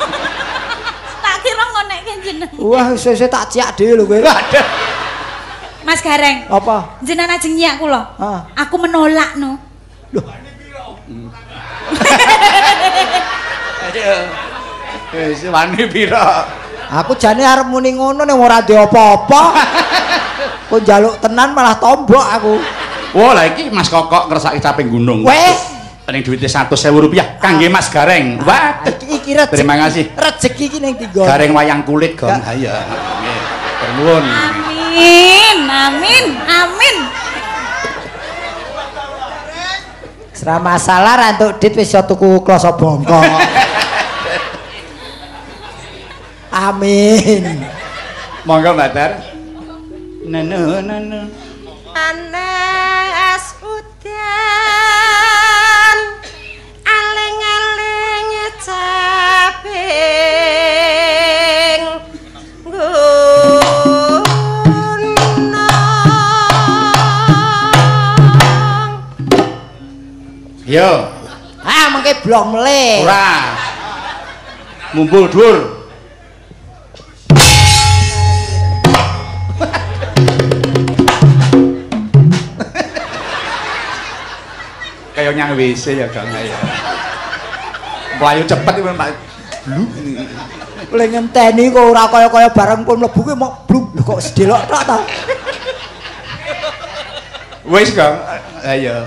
Tak kira ngonekke jeneng. Wah, sesuk tak ciak dhewe lho kowe. Mas Gareng. Apa? Jenengan ajeng nyiak kula. Aku menolak no. Lho. Wis wani pira? Aku jane arep muni ngono ning ora ndek apa-apa. Kok njaluk tenan malah tombok aku. Wah, lah iki Mas Kokok ngersake caping gunung. Weh, ning duwite 100.000 rupiah kangge Mas Gareng. Wah, iki rezeki. Terima kasih. Rezeki iki ning dinggon. Gareng wayang kulit, Gong. Ha iya. Nggih. Nuwun. Amin, amin, amin. Ora masalah ra entuk dit wis iso tuku kloso bongko. Amin. Monggo Mbak Dar. Nano nano. Panas udan aling-aling caping gunung. Yo. Ah mengke blong mleh. Ora. Mumpul dhuwur. Kayak nyang WC ya Kang ya. Mlayu cepet iki Pak. Bluk. Le ngenteni kok ora kaya-kaya bareng pun mlebu kuwi mok bluk. Lho kok sedelok tok ta. Wis kok. Ayo.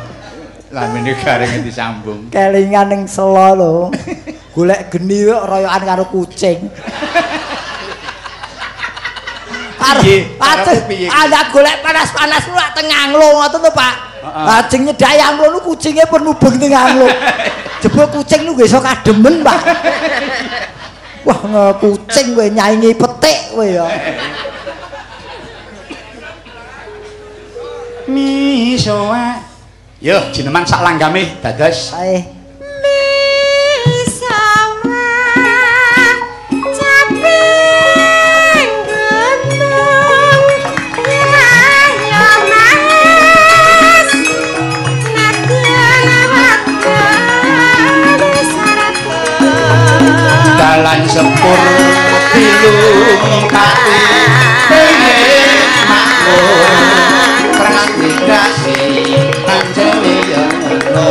Lambene gareng disambung. Kelingan ning sela lho. Golek geni kok royokan karo kucing. Piye? Piye? Ada golek panas-panas lu lak teng anglo ngoten to, Pak. Lajeng nyedhaki anglo nu kucinge pun mubeng teng anglo. Jebul kucing nu iso kademen, Pak. Wah, kucing kowe nyaingi petik kowe ya. Misoa. Yo, jineman sak langgame dados. Sae. Dalan sepur dilumpati pengen makmur transmigrasi anjene yo ngono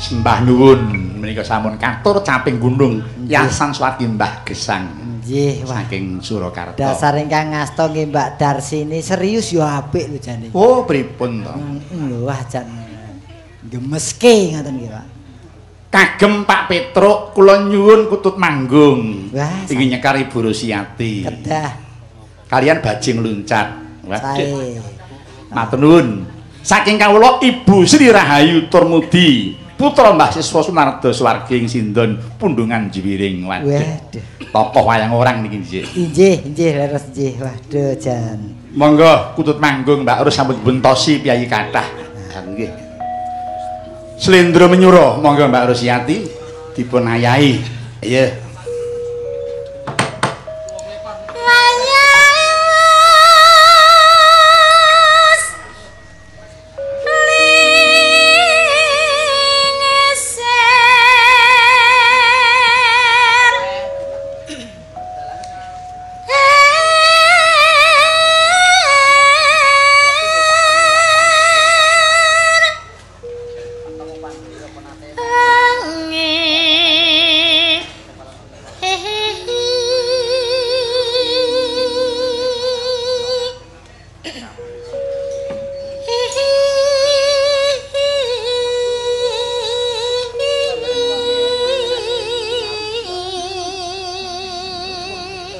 Sembah nuwun menika sampun katur caping gunung yasan swargi Mbah Gesang. Nggih, saking Surakarta. Dasar ingkang ngasta nggih Mbak Darsini serius ya apik lho jane. Oh, pripun to? Lho wah jan gemeske ngoten nggih, Pak. Kagem Pak Petruk kula nyuwun kutut manggung. Wah, ingin nyekar Ibu Rosiati. Kedah. Kalian bajing luncat. Waduh. Matur nuwun. Saking kawula Ibu Sri Rahayu Turmudi, putra Mbah Siswa Sunardo Swargi ing Sindon Pundungan Jiwiring. Waduh. Tokoh wayang orang niki nggih. Inggih, inggih leres nggih. Waduh jan. Monggo kutut manggung Mbak Rus sampun buntosi piyayi kathah. Nggih. Slendro menyura, monggo Mbak Rosiati dipun ayahi. Iya.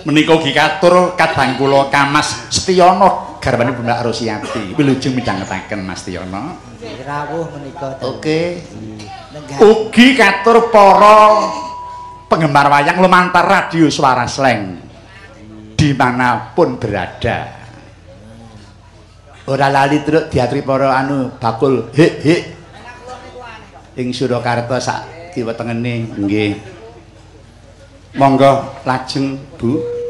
Menika ugi katur kadang kula Kamas Setiyono garwane Mbak Rosiati. Wilujeng midhangetaken Mas Setiyono. Rawuh menika. Oke. Ugi katur para penggemar wayang lumantar radio Suara Slank dimanapun berada. Ora lali truk diaturi para anu bakul hik hik ing Surakarta sak kiwa tengene nggih. Monggo lajeng Bu.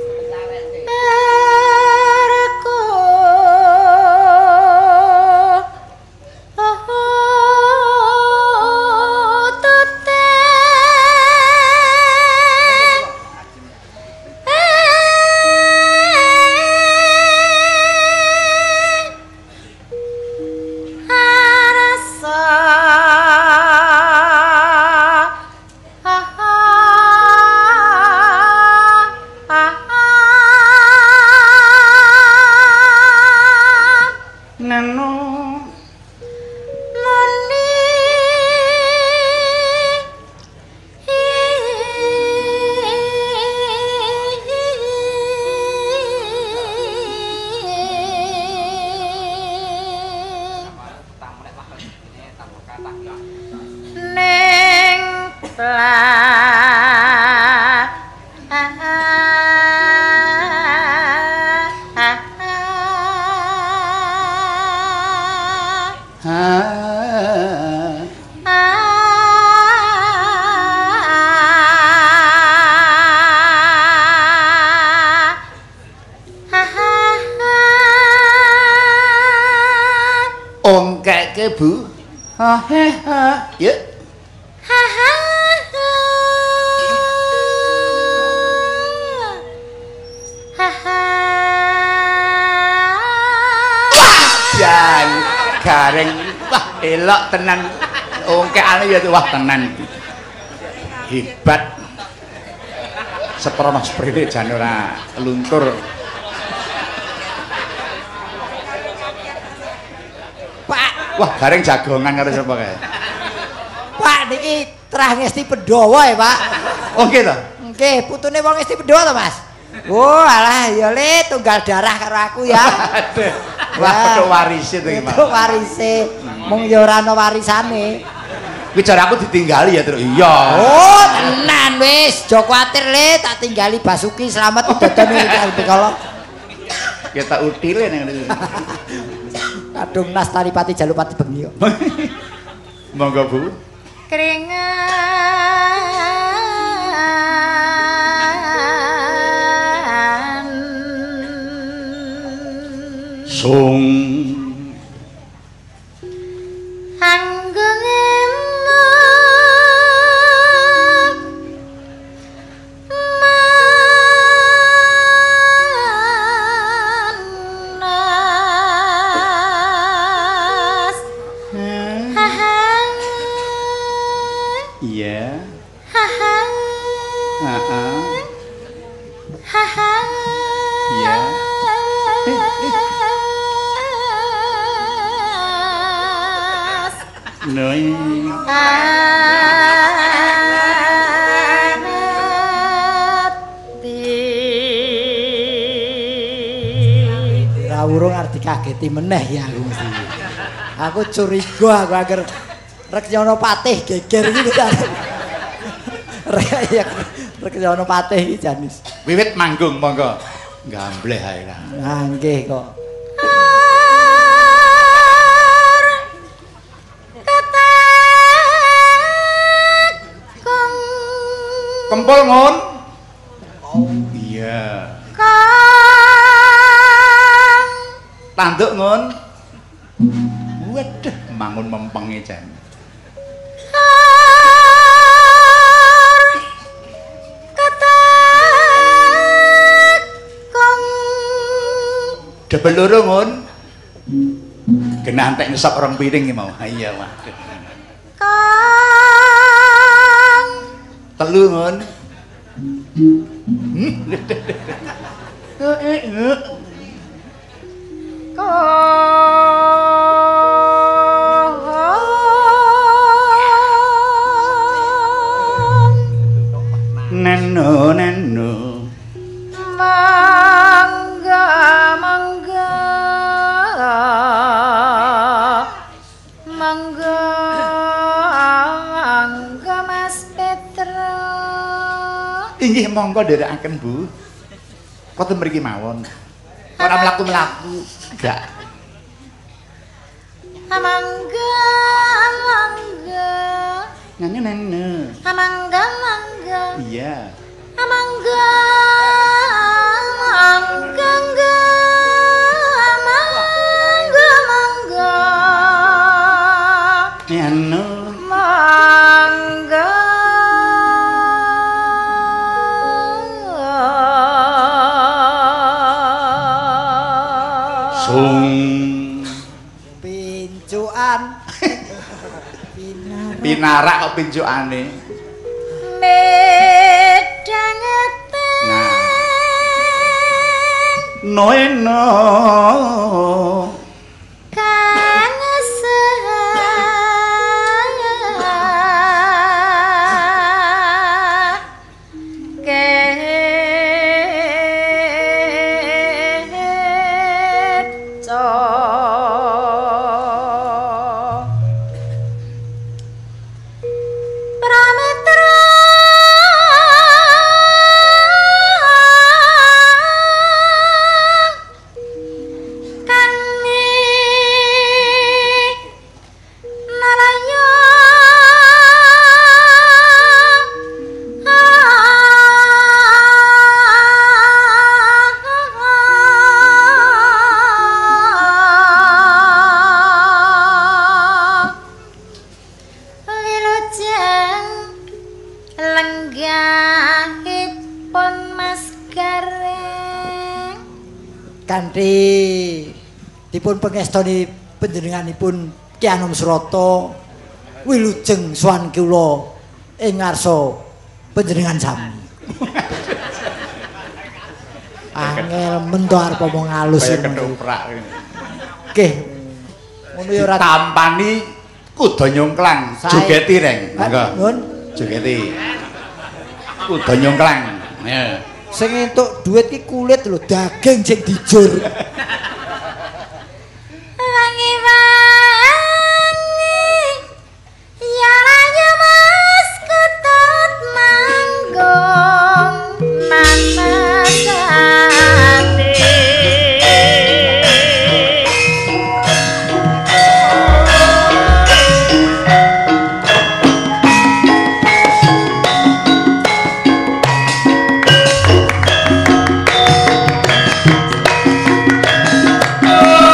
Ongkeke Bu. Ha he ha. Yuk. Ha ha ha. Ha ha. Jan gareng. Wah, elok tenan. Ongkekane ya wah tenan. Hebat. Seprono sprene jan ora luntur. Wah, gareng jagongan karo sapa kae? Pak niki trah ngesti Pandhawa ya, Pak. Oh nggih to? Nggih, putune wong ngesti Pandhawa to, Mas? Oh, alah ya le tunggal darah karo aku ya. Wah, petuk warise to iki, Pak. Petuk warise. Mung ya ora ana warisane. Kuwi jare aku ditinggali ya, Truk. Iya. Oh, tenan wis, aja kuwatir le, tak tinggali Basuki slamet dodone iki kala. Kita utile ning ngene. Kadung nas taripati jalupati bengi kok. Monggo Bu. Keringan sung Kageti meneh ya aku mesti. Aku curiga aku agar Rekyono Patih geger iki ta. Rekyono Patih iki janis. Wiwit manggung monggo. Gambleh ae lah. Nah nggih kok. Kempul ngun. Iya. Tanduk ngun. Waduh, mangun mempenge jan. Dobel loro ngun. Genah entek ngesok rong piring iki mau. Iya, waduh. Telu ngun. Neno neno Monggo monggo Mas Petro. Inggih monggo nderekaken Bu. Wonten mriki mawon. Ora mlaku-mlaku. Gak. Monggo monggo. Nene nene. Monggo monggo. Iya. Monggo monggo monggo monggo. Nene. Monggo. Sung pincuan. Pinarak kok pincukane. Medhangeten. Nah. Noeno. Kang Kanthi dipun pengestoni panjenenganipun Ki Anom Srata wilujeng sowan kula ing ngarsa panjenengan sami. Angel men to arep omong alus kaya ketoprak. Nggih. Ngono ya ora tampani kuda nyongklang, jogeti reng. Monggo. Nuwun. Jogeti. Kuda nyongklang. Ya. Sing entuk duit ki kulit lho, daging sing dijur. Wangi-wangi ya rayu Mas Ketut manggung manasate. Oh,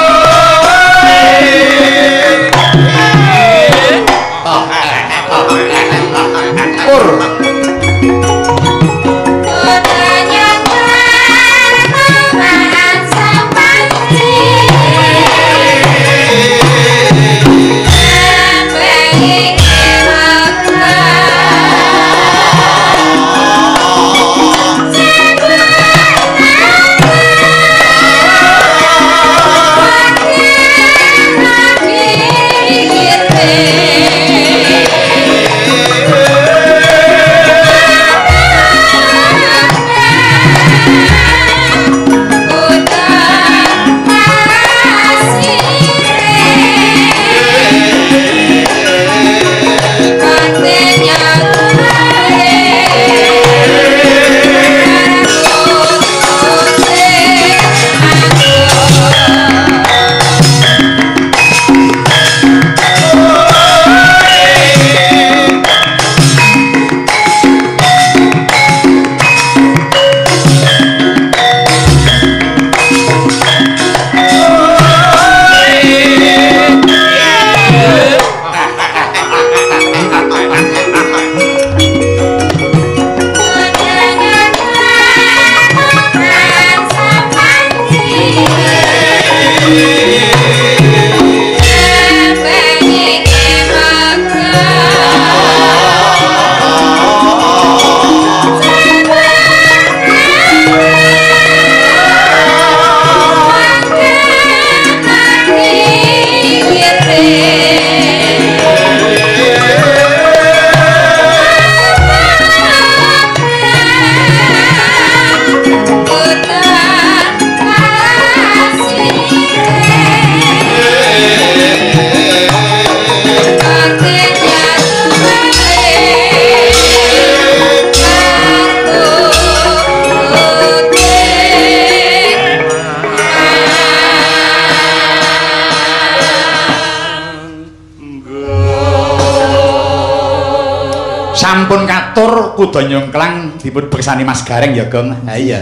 Sampun katur kuda nyongklang dipun beksani Mas Gareng ya, Gong. Ha iya.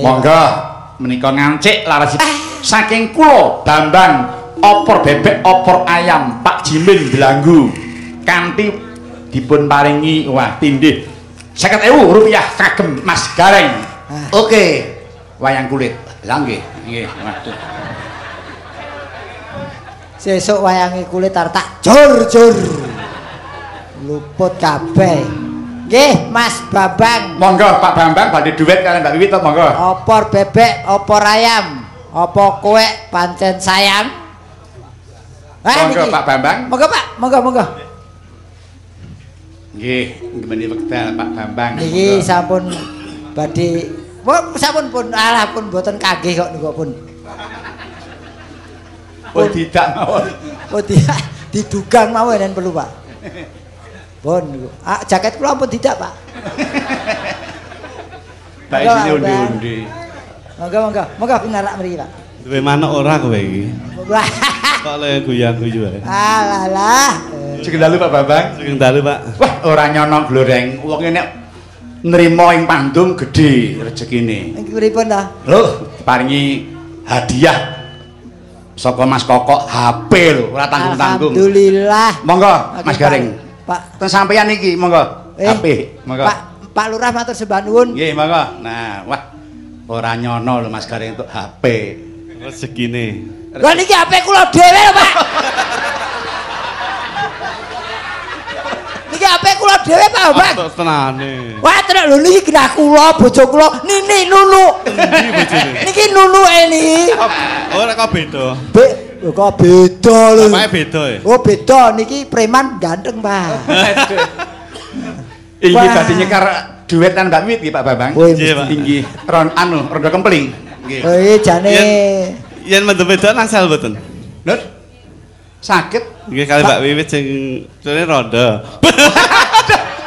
Monggo menika ngancik laras saking kula Bambang opor bebek opor ayam Pak Jimin Delanggu kanthi dipun paringi wah tindih 50.000 rupiah kagem Mas Gareng. Oke, wayang kulit. Lah nggih, nggih, waduh. Sesuk wayange kulit arep tak jur-jur. Luput kabeh. Nggih, Mas Bambang. Monggo Pak Bambang badhe duet kalian Mbak Wiwit to monggo. Opor bebek, opor ayam, apa kowe pancen sayang? Monggo Pak Bambang. Monggo Pak, monggo monggo. Nggih, ngemeni wekdal Pak Bambang. Niki sampun badhe sampun pun alah pun mboten kagih kok niku pun. Pun tidak mawon. Pun tidak didugang mawon yen perlu Pak. Pun niku. Ah jaket kula pun tidak Pak. Pak isine undi-undi. Monggo monggo. Monggo pinarak mriki Pak. Duwe manuk ora kowe iki? Kok le guyang-guyu ae. Alah lah. Sugeng dalu Pak Bambang. Sugeng dalu Pak. Wah, ora nyono gloreng. Wong nek nrimo ing pandung gedhe rezekine. Iki pripun ta? Lho, diparingi hadiah saka Mas Kokok HP lho, ora tanggung-tanggung. Alhamdulillah. Monggo Mas Gareng. Pak, teng sampeyan iki monggo. HP, monggo. Pak, Pak Lurah matur sembah nuwun. Nggih, monggo. Nah, wah ora nyono lho Mas Gareng entuk HP. Rezekine. Lha niki HP kula dhewe lho, Pak. Niki HP kula dhewe, Pak Bambang. Tenane. Wah, tenan lho niki genah kula, bojo kula, Nini Nunu. Endi bojone? Niki Nunuke niki. Ora kok beda. Lho kok beda lho. Bapake beda ya? Oh, beda niki preman ganteng, Pak. Iki badhe nyekar duet lan Mbak Wit iki Pak Bambang. Nggih, Pak. Inggih, ron anu rondo kempling. Nggih. Oh, iki jane yen mendem wedokan angsal mboten? Lho. Saged. Nggih kali Mbak Wiwit sing jane rondo.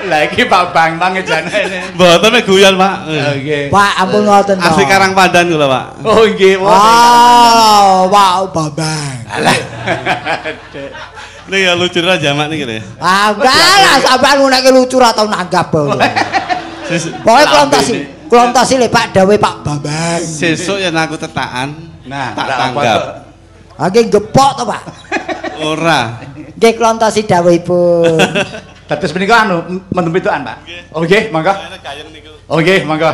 Lah iki Pak Bambang jane. Mboten mek guyon, Pak. Nggih. Pak ampun ngoten to. Asli Karang Pandan kula, Pak. Oh nggih. Oh, Pak Bambang. Alah. Nih ya lucu ra jamak niki lho. Ah, enggak lah sampean ngono lucu ra tau nanggap. Pokoke kula entosi lho Pak dawuhe Pak Bambang. Sesuk yen aku tetakan, nah, tak tanggap. Ha nggih gepok to, Pak? Ora. Nggih kula entosi dawuhipun. Dados menika anu mendem wedokan, Pak. Oh nggih, monggo. Oh nggih, monggo.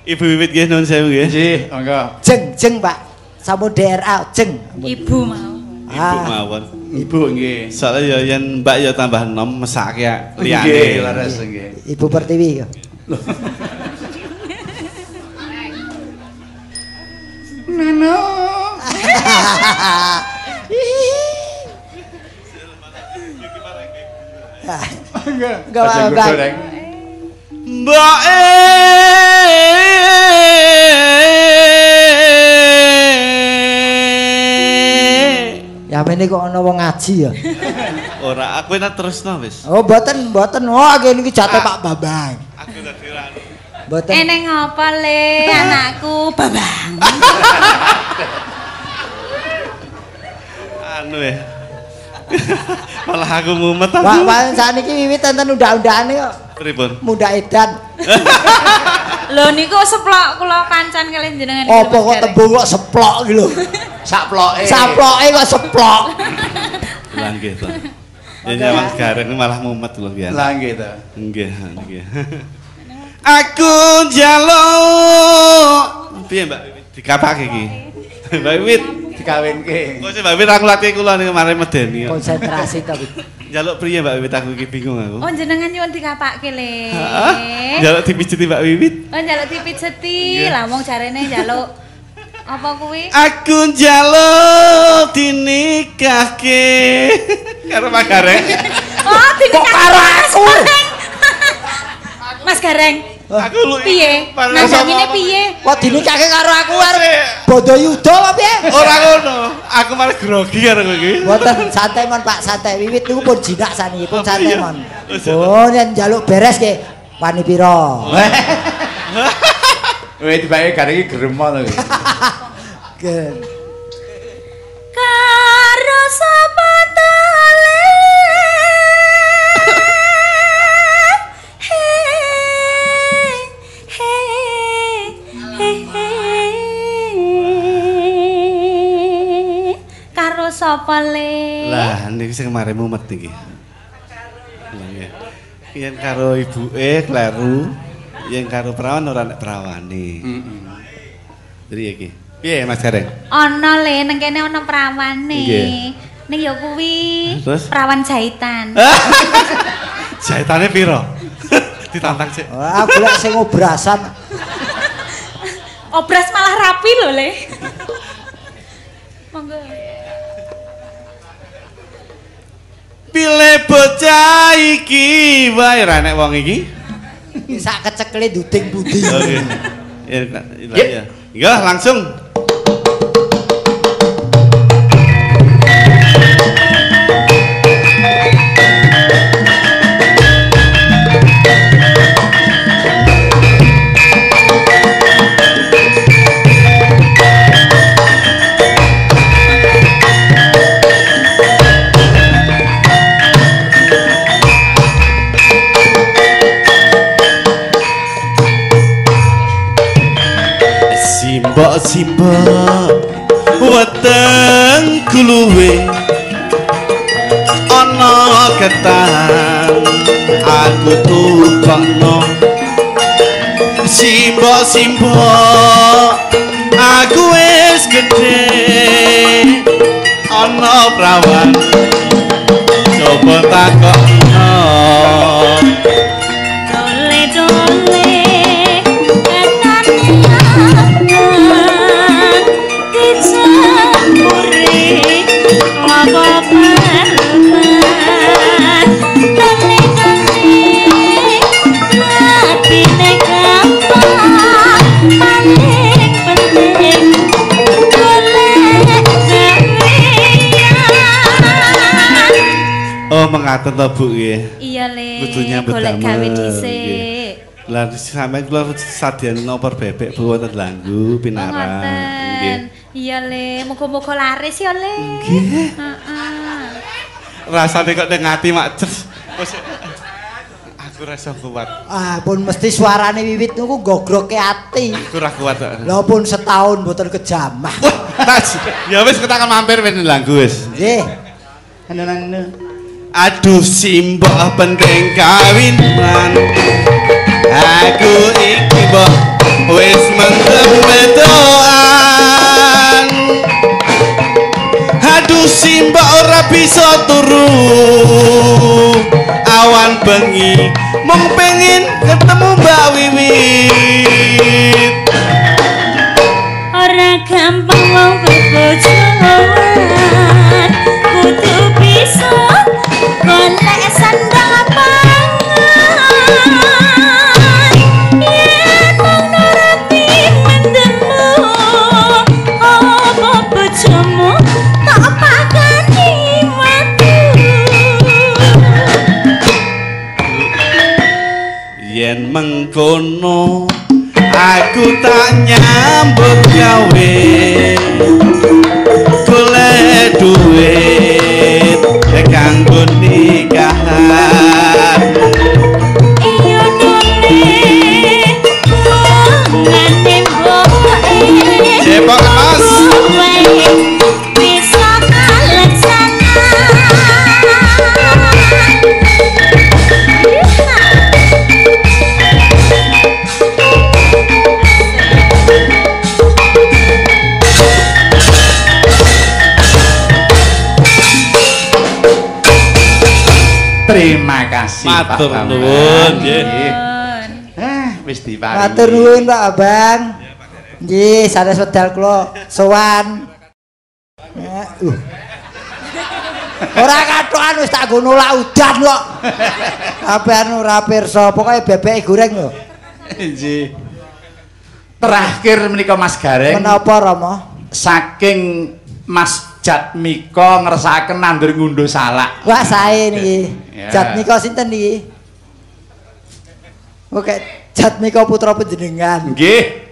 Ibu Wiwit nggih nuwun sewu nggih. Nggih, monggo. Jeng jeng, Pak. Sampun DRA jeng. Ibu mau. Ibu mawon. Ibu nggih. Soale ya yen Mbak ya tambah enom mesake liyane. Nggih, leres nggih. Ibu Pertiwi. Nano. Enggak Bang. Mbak Ya mene kok ana wong ngaji ya. Ora, aku enak terusno wis. Oh, mboten, mboten. Oh, niki jate Pak Bambang. Aku dadi ra. Mboten. Eneng apa le anakku Bambang. Anu ya. Malah aku mumet aku. Pak, Pak sakniki wiwit enten undak-undakane kok. Pripun? Mundak edan. Lho niku seplok kula kancan kalian jenengan. Apa kok tembung kok seplok iki lho. Saploke. Saploke kok seplok. Lah nggih to. Ya nyawang Gareng malah mumet lho ya. Lah nggih to. Nggih, nggih. Aku njaluk. Piye Mbak Wiwit dikapake iki? Mbak Wiwit dikawinke. Kok sih Mbak Wiwit aku latih kula niku mare medeni. Konsentrasi to. Njaluk priye Mbak Wiwit aku iki bingung aku. Oh jenengan nyuwun dikapake le. Njaluk dipijeti Mbak Wiwit. Oh njaluk dipijeti. Lah wong jarene njaluk apa kuwi? Aku njaluk dinikahke karo Pak Gareng. Oh, dinikahke kok karo aku. Mas Gareng. Aku lu piye? Nandangine piye? Kok dinikahke karo aku arep bondo yuda apa piye? Ora ngono. Aku malah grogi karo kowe iki. Mboten santai mon Pak, santai. Wiwit niku pun jinak saniki, pun santai mon. Oh, yen njaluk beres ke wani pira? Weh tibake Gareng iki gremo to iki. Karo sapa tale? Lah niki sing mare mumet niki. Lah nggih. Yen karo ibuke kleru, yen karo perawan ora nek perawane. Heeh. Jadi iki. Piye Mas Gareng? Ana le nang kene ana perawane. Nggih. Ning ya kuwi Terus? Perawan jahitan. Jahitane piro? Ditantang sik. Ora golek sing obrasan. Obras malah rapi lho le. Monggo. Pile bocah iki wae ra nek wong iki. Sak kecekle duding budi. Oke. Ya, ya. Nggih, langsung. Simbok simbok weteng guluwe ana ketan aku tukokno. Simbok simbok aku wis gedhe ana prawan coba takokno. Dole dole ketan dicemuri apa parutan. Dole dole atine gampang paling penting golek gawean. Oh mengaten to Bu nggih. Iya le, Kudu nyambut golek gawe damel, dhisik. nggih. Lah sampeyan kula sadean opor bebek Bu wonten Langgu pinarak. Nggih. Ngoten. Iya le, muga-muga laris ya le. Nggih. Heeh. Rasane kok ning ati mak ces. Wis, aku ora iso kuat. Ah, pun mesti suarane wiwit niku gogroke ati. Aku ora kuat kok. Lha pun setahun mboten kejamah. Wah, tas. Ya wis kita akan mampir ben Langgu wis. Nggih. Aduh simbok penting kawinan. Aku iki mbok wis mendem wedoan. Aduh simbok ora bisa turu awan bengi mung pengin ketemu Mbak Wiwit. Ora gampang wong bebojoan, kudu bisa golek sandang pangan. Yen mung nuruti mendemmu, apa bojomu tak pakani watu. Yen mengkono aku tak nyambut gawe golek duit kanggo nikahan. Iya dole bungane mboke Cepok Mas. Bisa kaleksanan. Terima kasih Pak Matur Bambang. nuwun, nggih. Wis diparingi. Matur nuwun Pak Abang. Nggih, sanes wedal kula sowan. Ora kathokan wis tak nggo nolak udan kok. Sampeyan ora pirsa, pokoke bebeke goreng lho. Nggih. Terakhir menika Mas Gareng. Menapa Rama? Saking Mas Jatmiko ngersakaken nandur ngundhuh salak. Wah, sae niki. Ya. Jatmiko sinten niki? Oke, Jatmiko putra panjenengan. Nggih.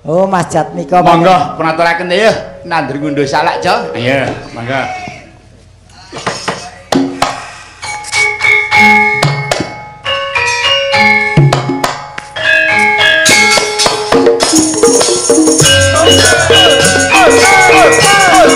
Oh, Mas Jatmiko. Monggo punaturaken ya nandur ngundhuh salak, Jo. Iya, monggo. Oh, oh, oh, oh, oh.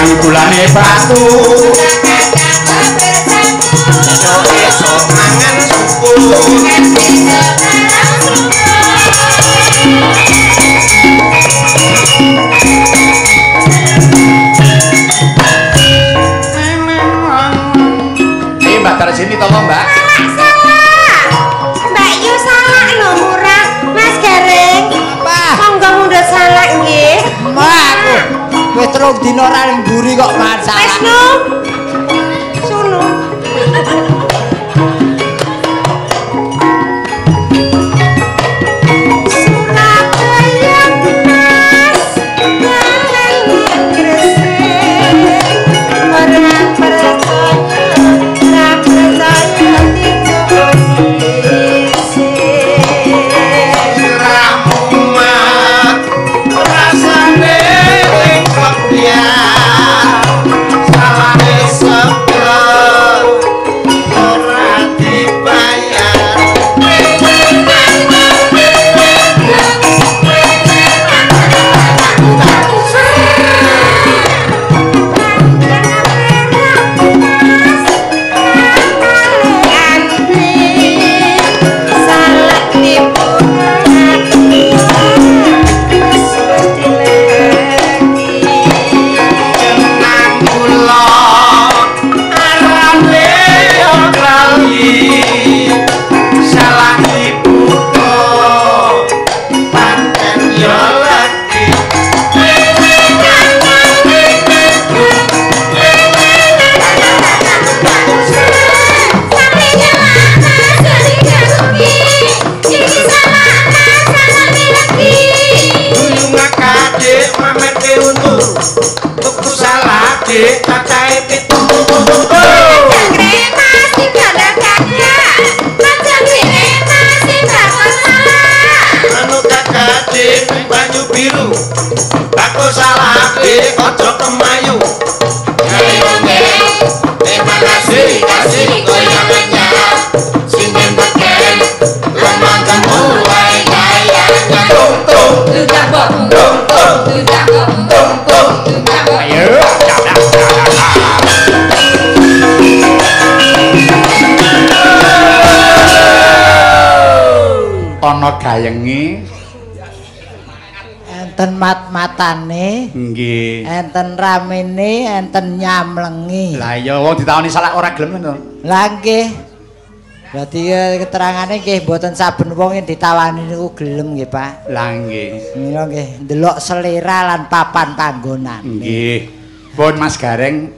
Kayu gulane batu. Esuk mangan suku. Ayo Mbak Tarsini tolong Mbak. Salah. Mbak Yu salah lho murah. Mas Gareng. Apa? Monggo mundhut salak nggih. Mbak aku wis 3 dina ora ning mburi kok mangan salak. Wis no. Sunu. Surabaya Mas Gareng Gresik. Ora percaya, ora percaya Rasane ning klebyar salane seger ora dibayar. Jenang kula arane yo lali salah dibuka pancen yo lagi. Guyu ngakade mamerke untu tuku salade cacahe 7. Anu kakade ning banyu biru bakul salade aja kemayu. Terima kasih kasih koyo anyar sinden beken lemah mulai kayanya tung tung tung tung tung tung. Ayo. Ana gayenge, Enten mat-matane, nggih. enten ramene, enten nyamlengi. Lah iya wong ditawani salak ora gelem to. Lah nggih. Berarti keterangane nggih mboten saben wong yen ditawani niku gelem nggih, Pak. Lah nggih. Mila nggih ndelok selera lan papan panggonane. Nggih. Pun Mas Gareng.